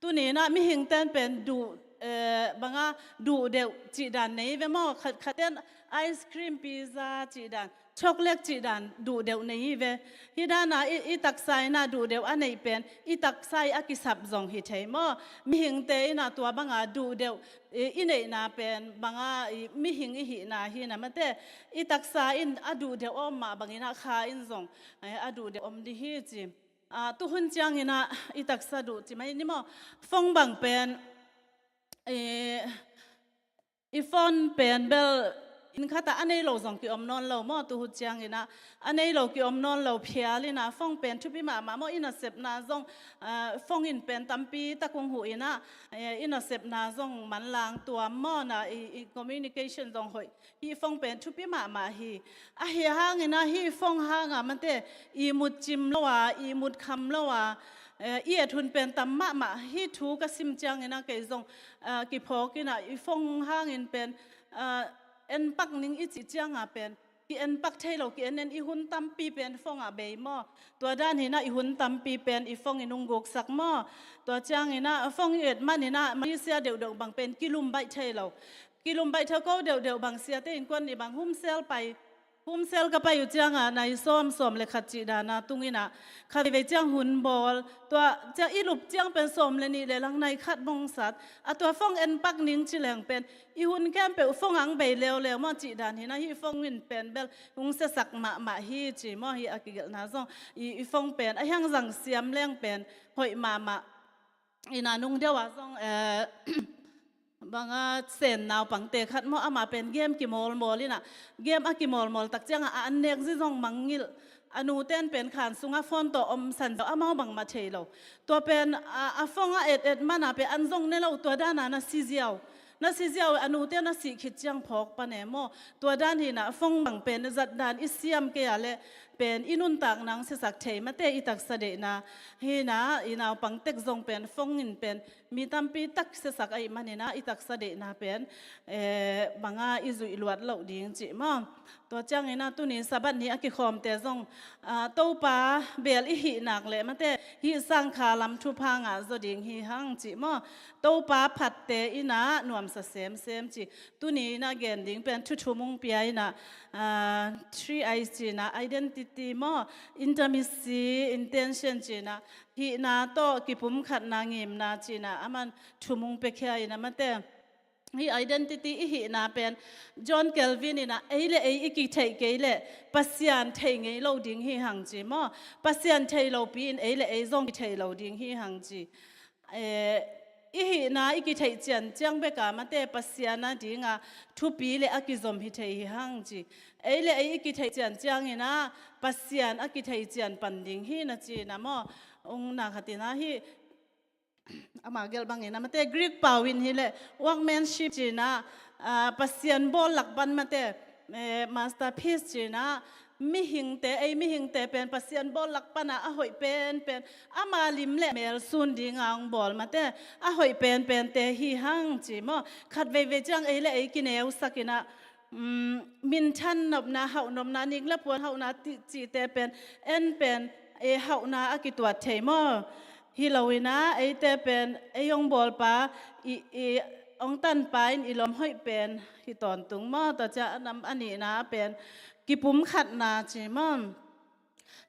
tuni in ah mihingte'n pen duh, eh, banga duh deuh cih dan nei ve maw? Khat, khatte'n ice cream, pizza cih dan, chocolate cih dan duh deuh nei ve. Hih dan a i, i taksa in ah duh deuh a neih pen i taksa i a kisap zong hi thei maw? Mihingte in ah tua banga duh deuh i, i neihna pen banga i, mihing i hihna hi in ah mate, i taksa in a duh deuh a om mah bangin ah kha in zong, eh, a duh deuh om ding hi, ci. Ah, tuhun ciangin ah i taksa duh ci mai ni maw? Phone bang pen, eh, i phone pen bel inn khat ah a nei lo zong kiom nawn lo maw? Tuhun ciangin ah a nei lo kiom nawn lo phial in ah phone pen thupi mahmah maw? I nasepna zong, ah, phone in pen tampi tak hong huh in ah, eh, i nasepna zong manlang tuam maw, na i, i communication zong hoih. Hih phone pen thupi mahmah hi. Ahi hangin ah hih phone hang a mate, ihmut cim lo a, ihmut kham lo a, eh, i et hun pen tam mahmah. Hih thu ka sim ciangin ah kei zong, eh, kiphawk in ah i phone hangin pen, eh, en pak ning i cih ciang a pen ki-en pak thei lo, ki-en en i hun tampi pen phone ah bei maw? Tua dan hi in ah i hun tampi pen i phone in hong guksak maw? Tua ciangin ah phone i et manin ah Malaysia deuhdeuh bang pen kilum baih thei lo. Kilum baih thei ko deuhdeuh bang, siate innkuan nih bang home cell pai, home cell ka pai uh ciang a nai sawm, sawm le khat cih dan a tung in ah, kha veivei ciang hun bawl, tua ciang i lup ciang pen sawm le nih le lang nai khat bawng sat. A tua phone en pak ning ci leng pen i hun khempeuh phone ah hong bei leuleu maw cih dan hi in ah hih phone in pen bel hong siasak mahmah hi, ci maw? Hih a kigelhna zong i, i phone pen a hiang zang siam leng pen hoih mahmah. Inn ah nung deuh ah zong, eh, banga Sen naupangte khat maw, amah pen game kimawlmawl in ah, game a kimawlmawl tak ciang a, a an nek zi zong mangngilh. A nute'n pen khan sung ah phone tawh om san ziau, amau bangmah thei lo. Tua pen a, a phone a et et man a pen an zong ne lo, tua dan a na si ziau. Na si ziau, a nute'n a sih khit ciang phawk pan e maw? Tua dan hi in ah phone bang pen zat dan i siam kei a leh pen i nuntakna hong siasak thei mate, i taksa deihna. Hi in ah i naupang tek zong pen phone in pen mi tampi tak siasak ahih manin ah i taksa deihna pen, eh, banga i zuih luat loh ding cih maw? Tua ciangin ah tuni Sabbath ni a kikhawmte zong, ah, Topa bel i hih nak leh mate, hih sang kha lam thupha ngah zaw ding hi hang, cih maw? Topa phatte in ah nuamsa semsem, ci. Tuni in ah gen ding pen thu thum hong pia in ah, ah, three I's ci in ah, identity maw, intimacy, intention ci in ah, hihna tawh kipumkhatna, ngimna ci in ah, aman thum hong piakhia in ah mate. Hih identity, i hihna pen John Calvin in ah, ei le ei i kitheih kei leh Pasian thei ngei lo ding hi hang, ci maw? Pasian thei lopi in ei le ei zong kitheih lo ding hi hang, ci. Eh, i hihna i kitheih cian ciang bek a mate, Pasian a ding a thupi le a kizom hi thei hi hang, ci. Ei le ei i kitheih cian ciangin ah Pasian a kitheih cian pan ding hi, na ci in ah maw? Ung, na khat in ah hih, amah gelh bangin ah mate, Greek pau in hi leh workmanship ci in ah, ah, Pasian bawl lak pan mate, eh, masterpiece ci in ah, mihingte, ei mihingte pen Pasian bawl lak pan a, a hoih penpen, ama lim le mel sun ding a hong bawl mate, a hoih penpente hi hang, ci maw? Khat veivei ciang ei le ei kineusak in ah, um, minthan nopna, hauh nopna, nik le puan hauhna ti, cihte pen, en pen, eh, hauhna a kituat thei maw? Hi lo in ah, eite pen ei hong bawlpa, i, i hong tanpa in i lawm hoih pen hi tawntung maw? Tua ciang a nam a nihna pen kipumkhatna, ci maw?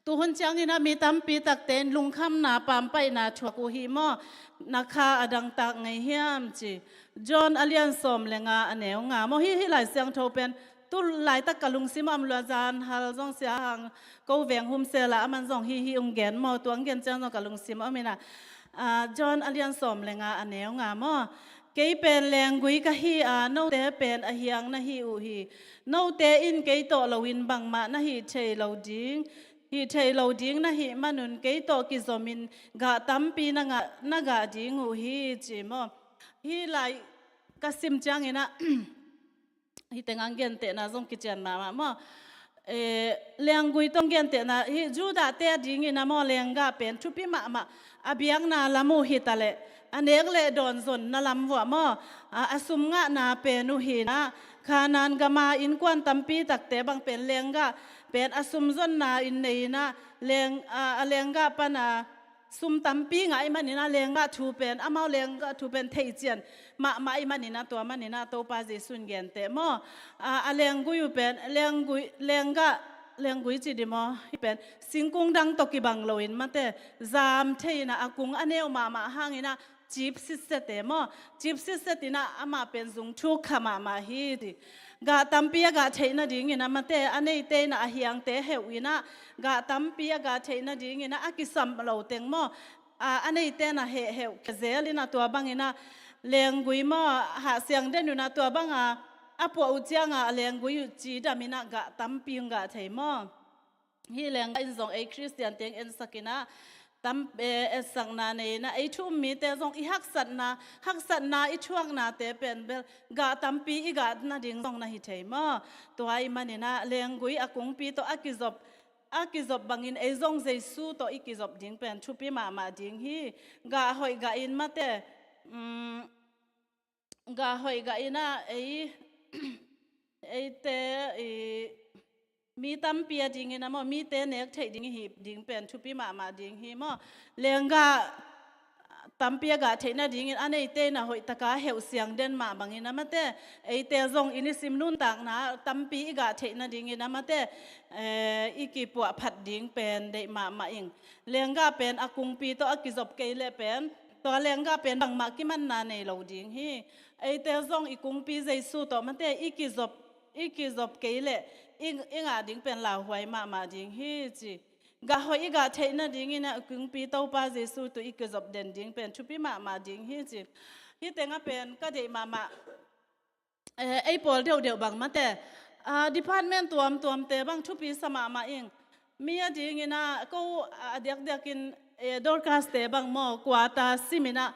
Tuhun ciangin ah mi tampi takte in lungkhamna, pampaihna thuak uh hi maw? Na kha a dangtak ngei hiam, ci. John a lian sawm le nga a neu nga maw? Hih, hih Lai Siangtho pen Tu laitak ka lungsim a om lua, zan hal zong sia hang ko veng hum sela, aman zong hi hi ung gen maw, tua ung gen ciang zong ka lungsim a om ina. Ah, John a lian sawm le nga a neu nga maw. Kei pen lenggui ka hi a, note pen a hiang na hi uh hi. Note in kei tawh loin bangmah na hih thei lo ding, hih thei lo ding na hih manun kei tawh kizomin gah tampi na ngah, na gah ding uh hi, ci maw. Hih lai ka sim ciangin ah, hih teng a gentehna zong kician mahmah maw. Eh, lenggui tawh gentehna, hih Judah te a dingin ah maw, lenggah pen thupi mahmah, a biakna lam uh hi ta leh, a nek le dawn zonna lam vuah maw, a, a sum ngahna pen uh hi na, Khanaan gam a innkuan tampi takte bang pen lenggah pen a sum zonna in nei ina, leng, a, a lenggah pan a sum tampi ngah ahih manin ah lenggah thu pen, amau lenggah thu pen theihcian mahmah ahih manin ah, tua manin ah Topa Jesu in genteh maw. A, a lenggui uh pen, lenggui, lenggah, lenggui ci di maw, hih pen singkung dang tawh kibang loin mate, zam thei ina, a kung a neu mahmah hangin ah cip sitset e maw. Cip sitset ina amah pen zung thuk kha mahmah hi, ci. Gah tampi a gah theih nadingin ah mate, a neite ina a hiangte heuh ina, gah tampi a gah theih nadingin ah a kisam lo teng maw, a, a neite ina heh heuh khe zel ina, tua bangin ah lenggui maw, hah siang den un ah tua bang a, a puah uh ciang a, a lenggui uh cidam ina gah tampi ung gah thei maw. Hih lenggah in zong ei Khristian teng ensak ina, tam, eh, etsakna nei ina, ei thu um mite zong i haksatna, haksatna i thuaknate pen bel gah tampi i gah nading zong na hi thei maw. Tua ahih manin ah lenggui a kungpi tawh a kizop, a kizop bangin ei zong Jesu tawh i kizop ding pen thupi mahmah ding hi. Gah hoih gah in mate, um, gah hoih gah ina ei, eite i, mi tampi a dingin ah maw, mite nek theih ding i hih ding pen thupi mahmah ding hi maw. Lenggah tampi a gah theih nadingin a neite ina hoih taka heuh siang den mah bangin ah mate, eite zong i nisim nuntakna tampi i gah theih nadingin ah mate, eh, i kipuah phat ding pen deih mahmah ing. Lenggah pen a kungpi tawh a kizop kei leh pen, tua lenggah pen bangmah kimanna nei lo ding hi. Eite zong i kungpi Jesu tawh mate i kizop, i kizop kei leh i, i ngah ding pen lauhuai mahmah ding hi, ci. Gah hoih i gah theih nadingin ah i kungpi Topa Jesu tawh i kizop den ding pen thupi mahmah ding hi, ci. Hih teng ah pen ka deih mahmah, eh, ei pawl deuhdeuh bang mate, ah, department tuamtuamte bang thupi sa mahmah ing. Mi a dingin ah ko a diakdiakin, eh, Dorcas-te bang maw, kua ta sim ina,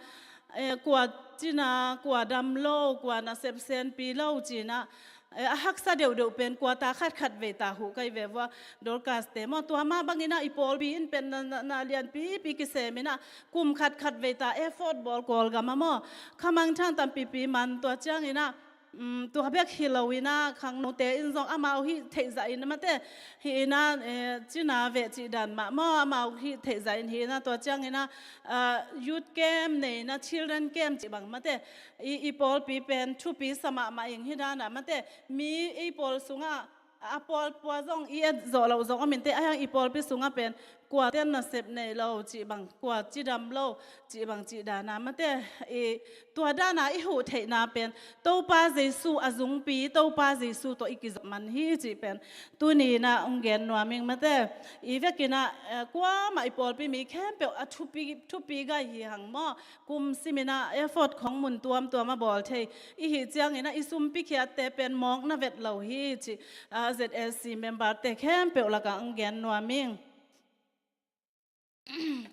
eh, kua cina, kua dam lo, kua nasep senpi lo cina, eh, a haksa deuhdeuh pen kua ta khatkhat vei ta huh kai ve vua, Dorcas-te maw. Tua mah bangin ah i pawlpi in pen na, na, na lianpipi kisem ina, kum khatkhat vei ta effort bawl Kawlgam ah maw, khamangthang tampipi man. Tua ciangin ah, um, tua bek hi lo ina, khangnote in zong amau hih theih zah in ah mate, hih ina, eh, cina veh cih dan mah maw, amau hih theih zah in hih ina, tua ciangin ah, ah, youth camp nei ina, children camp cih bang mate, i, i pawlpi pen thupi sa mahmah ing. Hih dan ah mate, mi i pawl sungah a pawl pua zong i et zawh loh zong om inteh, ahi hang i pawlpi sungah pen kua ten nasep nei lo cih bang, kua cidam lo cih bang cih dan ah mate, i tua dan ah i huh theihna pen Topa Jesu a zungpi, Topa Jesu tawh i kizop man hi cih pen tuni in ah ung gen nuam ing mate. I vekin ah, eh, kuamah i pawlpi mi khempeuh a thupi, thupi gai hi hang maw. Kum sim ina effort khong mun tuamtuam a bawl thei i hih ciangin ah i sumpi khiatte pen mawkna vet lo hi, ci, ah, Z L C member-te khempeuh lakah ung gen nuam ing.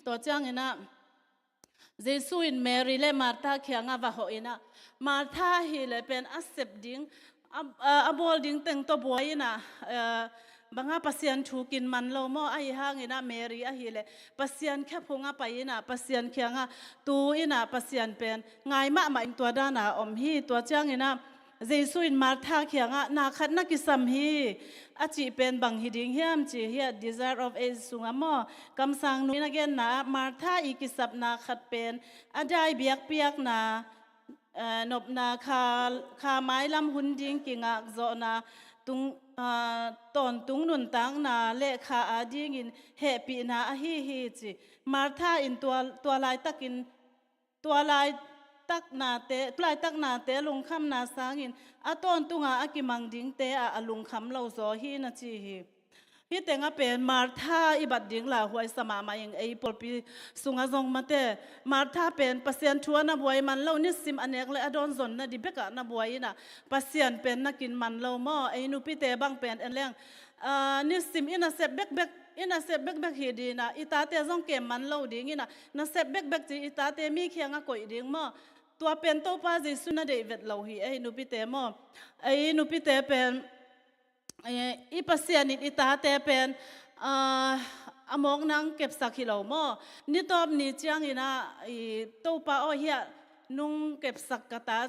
Tua ciangin ah Jesu in Mary le Martha kiangah va hawh ina, Martha ahih leh pen a sep ding, a, a, a bawl ding teng tawh buai ina, eh, banga Pasian thu kin man lo maw, ahi hangin ah Mary ahih leh Pasian khephung ah pai ina, Pasian kiangah tu ina, Pasian pen ngai mahmah in tua dan ah om hi. Tua ciangin ah Jesu in Martha kiangah, na khat na kisam hi, a cih pen bang hi ding hiam cih hiah, Desire of Ages sungah maw, kamsangnu in a genna ah Martha i kisapna khat pen a dai biakpiakna, eh, nopna kha, kha mailam hun ding kingakzawhna, tung, ah, tawntung nuntakna le kha adingin hehpihna ahi hi, ci. Martha in tua, tua laitakin, tua lai, taknate, tulaitak nate lungkhamna sangin a tawntunga a kimang dingte ah a lungkham lo zaw hi na ci hi. Hih tengah pen Martha i bat ding lauhuai sa mahmah ing, ei pawlpi sungah zong mate. Martha pen Pasian thu ah na buai man lo, nisim a nek le a dawn zonna di bekah na buai inah Pasian pen na kin man lo maw. Ei nupite bang pen en leng, ah, nisim i nasep bekbek, i nasep bekbek hi dinah i tate zong kem man lo ding inah nasep bekbek ci i tate mi kiangah koih ding maw. Tua pen Topa Jesu na deih vet lo hi ei nupite maw. Ei nupite pen, eh, i Pasian in i tate pen, ah, a mawk nang kepsak hi lo maw. Nitawp ni cianginah i Topa aw hiah nung kepsak ka ta,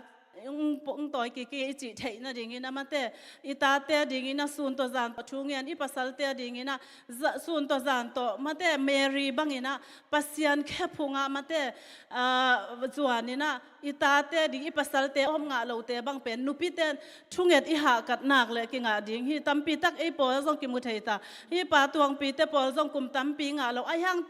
ung, ung tawi kiki i cih theih nadingin a mate. I tate dingin a sun tawh zan tawh thu ngen, i pasalte dingin a za-, sun tawh zan tawh mate, Mary bangin a Pasian khephungah mate, ah, zuanin a i tate ding, i pasalte awp ngah lote bang pen nupite thunget i hahkat nak le kingah ding hi. Tampi tak ei pawl zong kimu thei ta. Hih pa tuangpite pawl zong kum tampi ngah lo. Ahi hang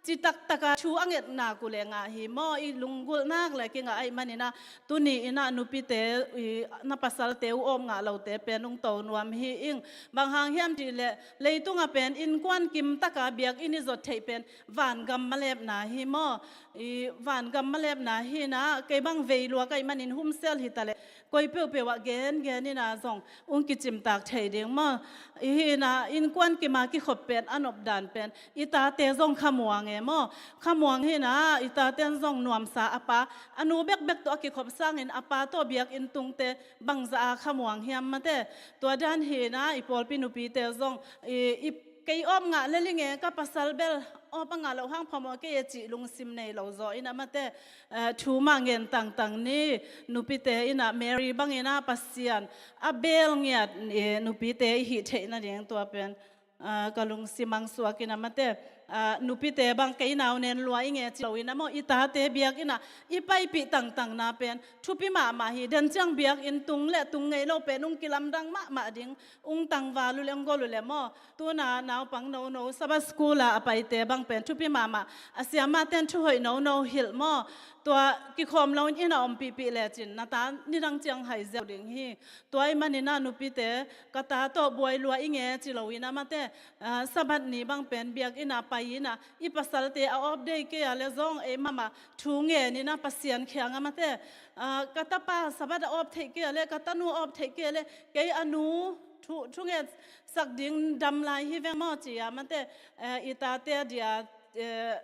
citak taka thu a ngetnak uh le ngah hi maw. I lunggulh nak le kingah ahih manin a tuni in a nupite, i, na pasalte uh awp ngah lote pen ung to nuam hi ing. Bang hang hiam cih leh leitungah pen innkuan kim taka biakinn i zot theih pen vangam malepna hi maw. I vangam malepna hi na, kei bang vei lua ka hih manin humsel hi ta leh koi peuhpeuh ah gengen in a zong ung kicimtak thei ding maw. I hi na, innkuan kim a kikhop pen a nopdan pen i tate zong khamuang e maw. Khamuang hi na, i taten zong nuamsa a pa, a nu bekbek tawh a kikhop sangin a pa tawh biakinn tungte bangza a khamuang hiam mate. Tua dan hi na, i pawlpi nupite zong i, i kei awp ngah le ling e, ka pasal bel awp a ngah loh hang phamawh kei e cih lungsim nei lo zaw in a mate, eh, thu mah ngen tangtang ni. Nupite in a Mary bangin a Pasian a bel ngiat, eh, nupite i hih theih nading tua pen, ah, ka lungsim ang suak in a mate, ah, nupite bang kei nau nen lua i nge ci lo in a maw, i tate biakinn a i paipih tangtang na pen thupi mahmah hi. Den ciang biakinn tung le tung ngei lo pen ung kilamdang mahmah ding, ung tangval uh le ung gol uh le maw. Tuna naupang nono Sabbath school a a paite bang pen thupi mahmah. A siamahten thu hoih nono hilh maw. Tua kikhawm lo in inn a ompihpih lecin na ta nidang ciang hai ziau ding hi. Tua ahih manin a nupite ka ta tawh buai lua i nge ci lo in a mate, ah, Sabbath ni bang pen biakinn a pai in a i pasalte a awp dei kei a le zong ei mahmah thu ngen in a Pasian kiang a mate, ah, ka tapa Sabbath a awp theih kei a le, ka tanu a awp theih kei a le, kei a nu thu, thu ngetsak ding dam lai hi veng maw ci a mate, eh, i tate a dia, eh,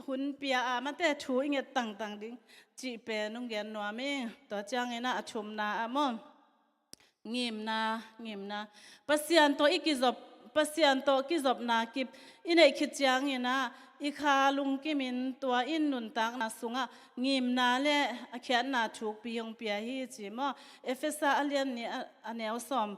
hun pia a mate thu i nget tangtang ding cih pen ung gen nuam i. Tua ciangin a a thumna ah maw, ngimna, ngimna. Pasian tawh i kizop, Pasian tawh kizopna kip i neih khit ciangin a i kha lungkimin tua in nuntakna sungah ngimna le a khiatna thukpi hong pia hi ci maw. Efesa a lian nih a, a neu sawm,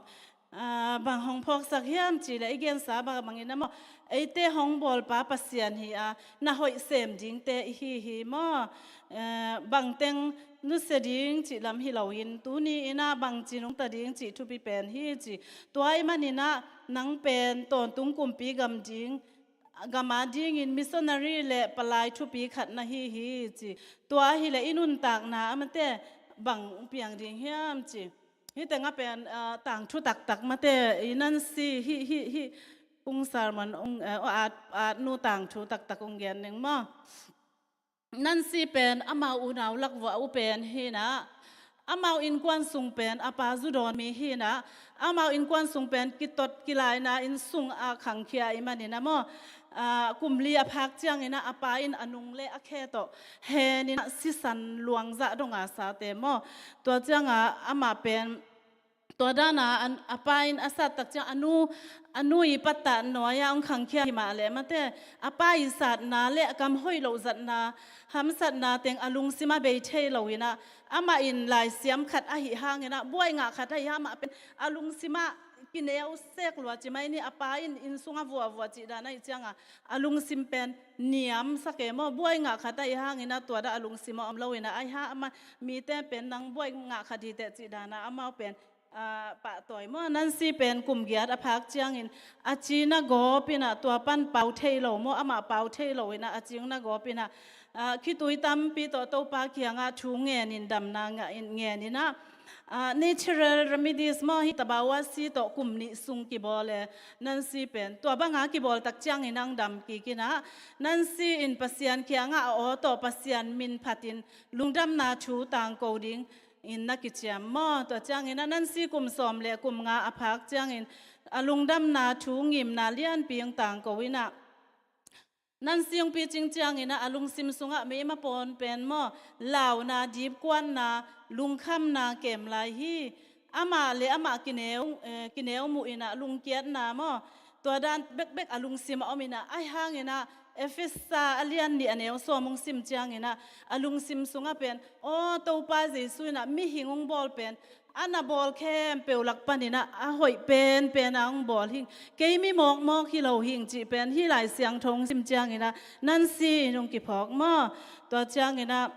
ah, bang hong phawksak hiam cih leh i gensa bang bangin a maw, eite hong bawlpa Pasian hi a, na hoih sem dingte i hi hi maw. Eh, bangteng nusia ding cih lam hi loin tuni in a bangci nungta ding cih thupi pen hi ci. Tua ahih manin a nang pen tawntung kumpi gam ding, gam a dingin missionary le palai thupi khat na hi hi ci. Tua ahih leh i nuntakna a mate bang piang ding hiam ci. Hih tengah pen, ah, tangthu taktak mate, i Nancy hih, hih, hih, ung sermon, ung, eh, at, at nu tangthu taktak ung gen ning maw. Nancy pen amau unau lak vuah uh pen hi na, amau innkuan sung pen a pa zu dawn mi hi na, amau innkuan sung pen kitot kilaina inn sung a khangkhia i manin a maw, ah, kum li a phak ciangin a, a pa in a nung le a khe tawh henin a sisan luangzah donga sate maw. Tua cianga amah pen tua dana an, a pa in a sat tak ciang a nu, a nu i pattah nuai-a hong khangkhia hi mah leh mate, a pa i satna le a kam hoih loh zatna, hamsatna teng a lungsim a bei thei lo in a, amah in laisiam khat ahi hangin a, buai ngah khat ahi hang amah pen a lungsim ah kineu sek lua ci mai ni. A pa in inn sungah vuahvuah cih dan ahi cianga a lungsim pen niamsak e maw, buai ngah khat ahi hangin a tua dah a lungsim ah om lo in a, ahi hang amah mite pen nang buai ngah khat hi teh cih dana amau pen, ah, pahtawi maw. Nancy pen kum giat a phak ciangin a cina gawp in a, tua pan pau thei lo maw, amah pau thei lo in a, a cina gawp in a, ah, khitui tampi tawh Topa kiangah thu ngenin damna ngah in ngeninah, ah, natural remedies maw, hih tabawa si tawh kum nih sung kibawl e. Nancy pen tua banga kibawl tak ciangin ang dam kikinah, Nancy in Pasian kiangah a aw tawh Pasian min phatin lungdamna thu tangko ding in na kiciam maw. Tua cianginah Nancy kum sawm le kum nga a phak ciangin a lungdamna thu ngimna lianpi ang tangko inah, Nancy hong picing cianginah a lungsim sungah meima pawn pen maw, launa, dipkuanna, lungkhamna kem lai hi. Amah le amah kineu, eh, kineu muh inah lungkiatna maw, tua dan bekbek a lungsim a om inah, ahi hanginah Efesa a lian nih a neu sawm hong sim cianginah a lungsim sungah pen, aw, Topa Jesu inah mihing hong bawl pen a na bawl khempeuh lak paninah a hoih penpen a hong bawl hing, kei mi mawkmawk hi lo hing cih pen hih Lai Siangtho hong sim cianginah Nancy in hong kiphawk maw. Tua cianginah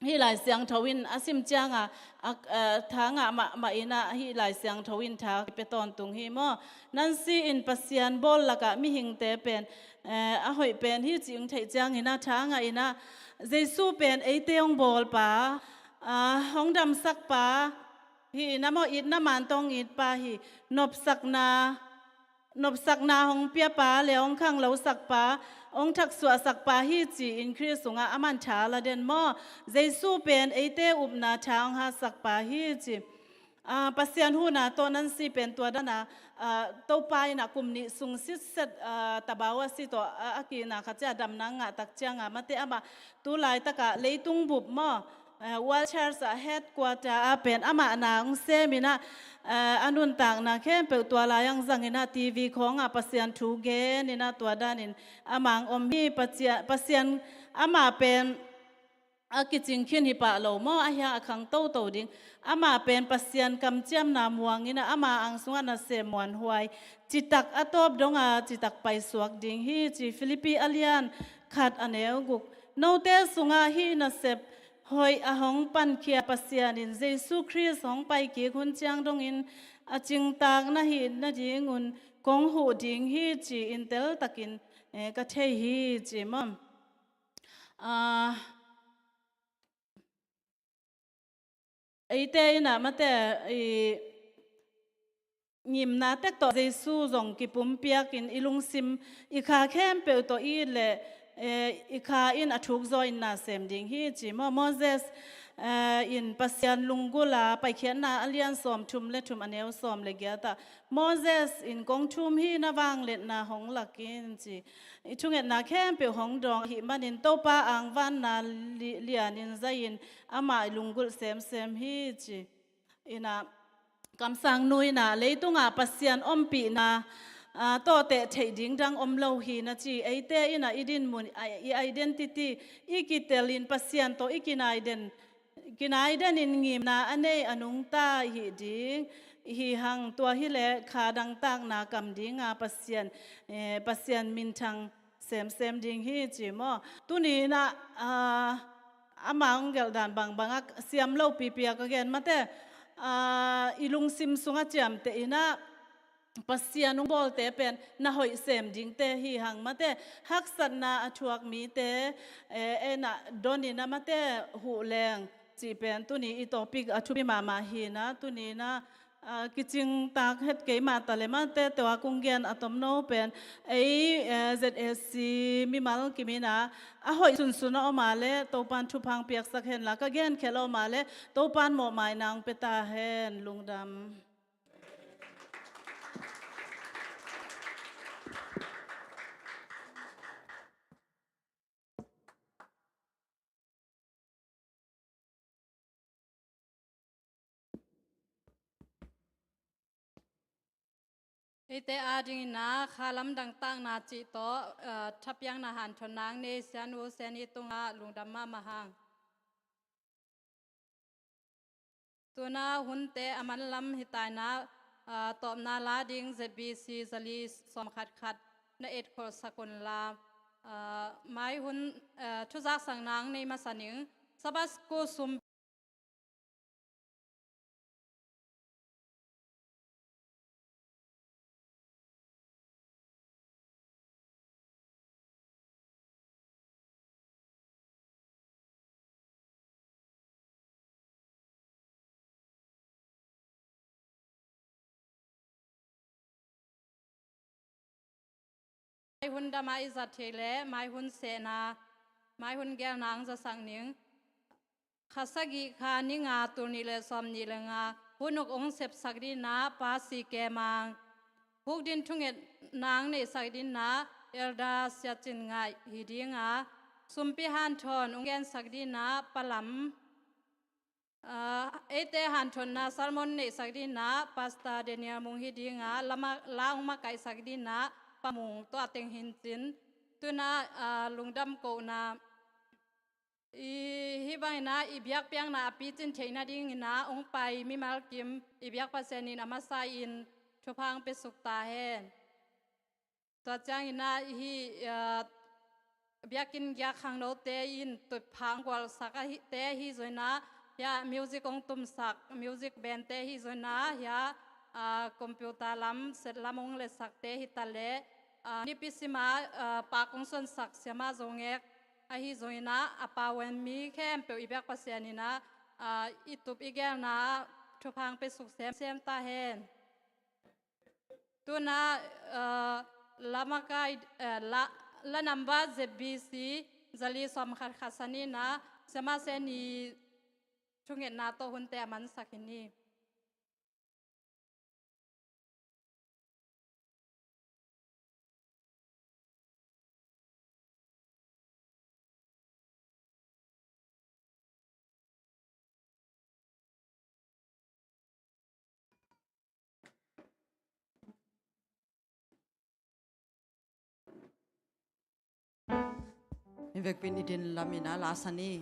hih Lai Siangtho in a sim cianga a, a, tha ngah mahmah inah hih Lai Siangtho in tha kipia tawntung hi maw. Nancy in Pasian bawl lakah mihingte pen, eh, a hoih pen hi cih hong theih cianginah tha ngah inah Jesu pen eite hong bawlpa, ah, hong damsakpa hi inah maw, itna man tawh hong itpa hi, nopsakna, nopsakna hong piapa le hong khanglosakpa, hong thaksuahsakpa hi ci-in Khrist sungah a man tha la den maw. Jesu pen eite upna tha hong hatsakpa hi ci. Ah, Pasian huhna tawh Nancy pen tua dana, ah, Topa inah kum nih sung sitset, ah, tabawa si tawh a, a kihna khat ciah damna ngah tak cianga mate amah tu laitakah leitung bup maw, eh, World Church ah headquarter ah pen amah na hong sem inah, eh, a nuntakna khempeuh tua lai ang zang inah T V khawngah Pasian thu gen inah tua danin amah hong om hi. Pacia-, Pasian amah pen a kicing khin hi pah lo maw, ahi hang a khang toto ding. Amah pen Pasian kamciamna muang inah ama ang sungah nasem muanhuai citak a tawp donga citak paisuak ding hi ci. Philippi a lian khat a neu guk. Note sungah hih nasep hoih a hong pankhia Pasian in Jesu Khrist hong paikik hun ciang dongin a cingtak na hih nadingun kong huh ding hi ci-in teltakin, eh, ka thei hi ci maw. Ah, eite inah mate i ngimna tek tawh Jesu zong kipumpiakin i lungsim i kha khempeuh tawh i it leh, eh, i kha in a thukzaw in na sem ding hi ci maw. Moses, eh, in Pasian lunggulha Paikhiatna a lian sawm thum le thum a neu sawm le giatah Moses in kong thum hi, na vangliatna hong lak in ci. I thungetna khempeuh hong dawng ahih manin Topa angvanna li-, lianin zai-in amah i lunggulh semsem hi ci. Inah kamsang nu inah leitungah Pasian ompihna, ah, tawhteh theih ding dang om lo hi na ci. Eite inah i dinmun, ah, i identity, i kitelin Pasian tawh i kinai den, kinai denin ngimna a nei a nungta i hih ding i hi hang. Tua hileh kha dangtakna kam dinga Pasian, eh, Pasian minthang semsem ding hi ci maw. Tuni inah, ah, amah hong gelh dan bangbangah siam lopipi a ka gen mate, ah, i lungsim sungah ciamteh inah Pasian hong bawlte pen na hoih sem dingte hi hang mate. Haksatna a thuak mite, eh, enah donin a mate huh leng cih pen tuni i topic a thupi mahmah hi na. Tuni inah, ah, kicingtak het kei mah ta le mate, tua kong gen a tomno pen ei, eh, Z A C mimal kim inah a hoih sunsun a om a le Topan thupha hong piaksak henla, ka genkhelh a om a le Topan mawhmaina hong pia ta hen. Lungdam. Eite adingin ah kha lamdang takna cih tawh, eh, thapiakna hanthotna ang nei Sianu Siani tungah lungdam mahmah hang. Tuna hunte a manlam hi taina, ah, tawpna la ding Z B C zali sawm khat khat na etkholhsak unla, ah, mai hun, ah, thuzaksakna ang nei masa ning. Sabbath school sum Hun dama i zat thei le mai hun sehna, mai hun gelna ang zasak ning. Kha sagih kha ni nga tul nih le sawm nih le nga hun uk ong sepsak dinah Pa Si Ke Mang. Huk din thungetna ang neihsak dinah Elder Sia Cin Ngaih hi dinga, sumpi hanthawn ong gensak dinah Pa Lam. Aa, eite hanthawnna sermon neihsak dinah Pastor Daniel Mung hi dinga, lama, la ong makaihsak dinah Pa Mung tua teng hincin. Tunah, aa, lungdam kohna i, hih banginah i biakpiakna a picin theihna dinginah ong pai mimal kim i biak Pasian in a masa in thupha ong piasuk ta hen. Tua cianginah hih, aa, biakinn giak khangnote in tuipha ong gualsak a hi, te hi zoinah, hiah music ong tumsak, music band te hi zoinah, hiah, aa, computer lam, set lam ong letsakte hi taleh, aa, nipi simah, aa, pak ong suansak siama Zo Ngek ahi zonginah, a pawen mi khempeuh i biak Pasian inah, aa, i tup i gelna thupha ong piasuk semsem ta hen. Tunah, aa, lamakai, aa, la, la number Z B C, zali sawm khat khat saninah, siama Seni thungetna tawh hunte a mansak hi ni. Hi vekpi in i din lamin a la sa ni.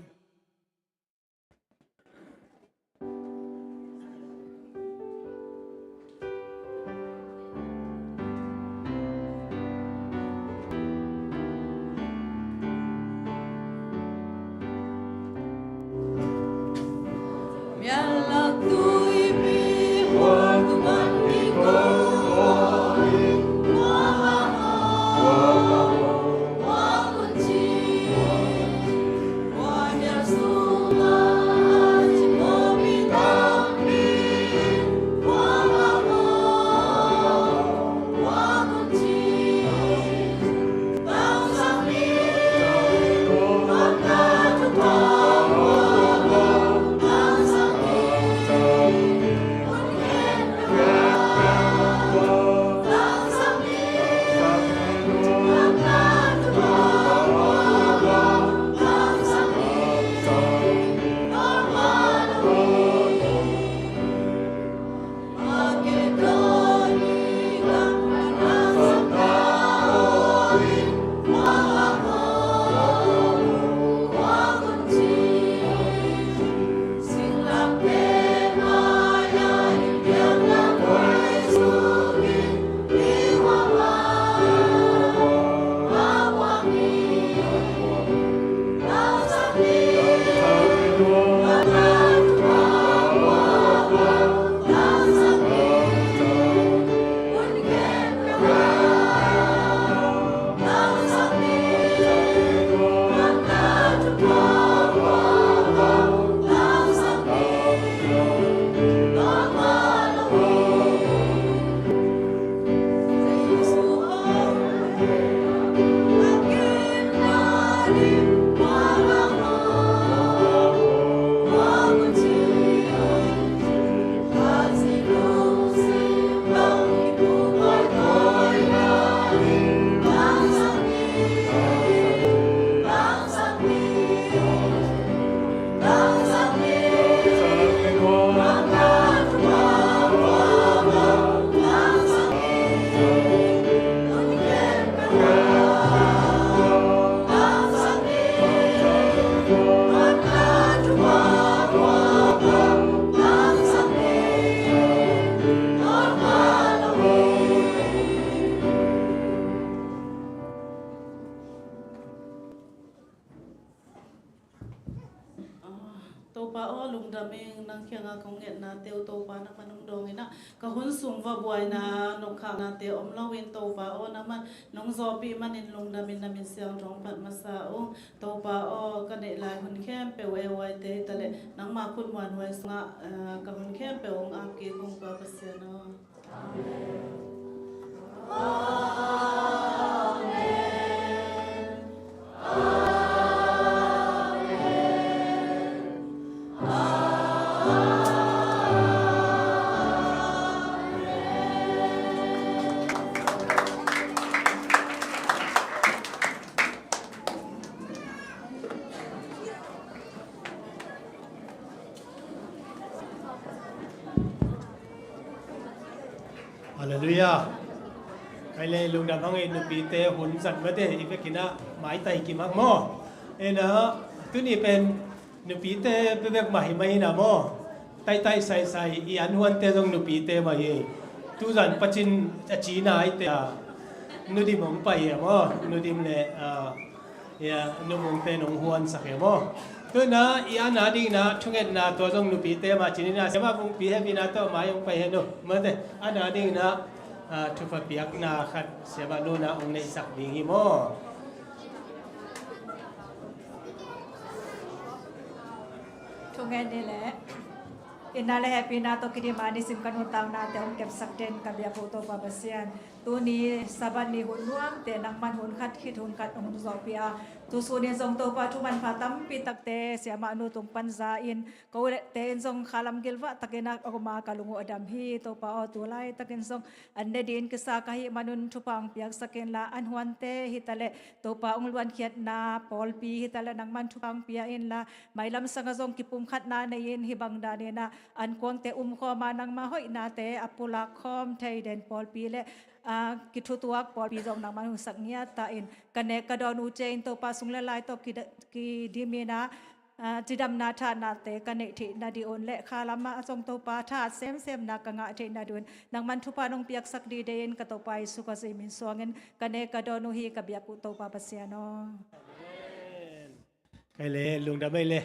Topa aw, lungdam ing, nang kiangah kong ngetnate uh Topa nangman hong dawng inah, ka hun sung va buaina nokhahnate om loin Topa aw, nangman nong zawhpih manin lungdam in na min siangtho hong phat masa ung. Topa aw, ka neih lai hun khempeuh A Y te hi taleh nangma khut muanhuai sungah, eh, ka hun khempeuh hong ap kik ung Pa Pasian aw. Amen. Lia. Kai le lungdam hang ei, nupite hun zat mate i vekin ah maitai kim hang maw. Ena, tuni pen nupite bebek mah hi mai na maw. Taitai saisai i an huante zong nupite mah hi. Tuzan pacin a cina aite a, Nu Dim hong pai hi a maw. Nu Dim le, ah, Ia, Nu Mungte nong huansak hi a maw. Tuna i ana dingin ah thungetna tua zong nupite mah cinin ah, Siamah Mungpi hehpihna tawh mai hong pai hen uh. Mate, ana dingin ah, ah, thupha piakna khat Siamah Nu na hong neihsak ding hi maw. Thungen ni le. Itna le hehpihna tawh kidim a nisim ka nuntaknate hong kepsak den ka biak uh Topa Pasian, tuni Sabbath ni hun nuamte nangman hun khat khit hun khat hong zawhpih a, tu sunin zong Topa thu manpha tampi takte Siamah Nu tung pan za-in, kote in zong khalam gilvah takin a om a, ka lung uh a dam hi. Topa aw, tu laitakin zong an ne dingin kisa ka hih manun thupha hong piaksak inla, an huante hi taleh Topa hong luankhiatna pawlpi hi taleh nangman thupha hong pia inla, mailam sangah zong kipumkhatna nei-in hih bang danin ah ankuangte umkhawm a, nangma hoihnate a pulak khawm thei den pawlpi le, ah, kithutuak pawlpi zong nangman hong sak ngiat ta in, ka nek ka dawn uh ciangin Topa sung le lai tawh kida-, kidimin ah, ah, cidamna thahatnate ka neih theih nading un le khalam ah zong Topa thahat semsemna ka ngah theih nading un nangman thupha nong piaksak dingin ka Topa Jesu Khazih min suangin ka nek ka dawn uh hi, ka biak uh Topa Pasian aw. Amen. Kai le lungdam ei le.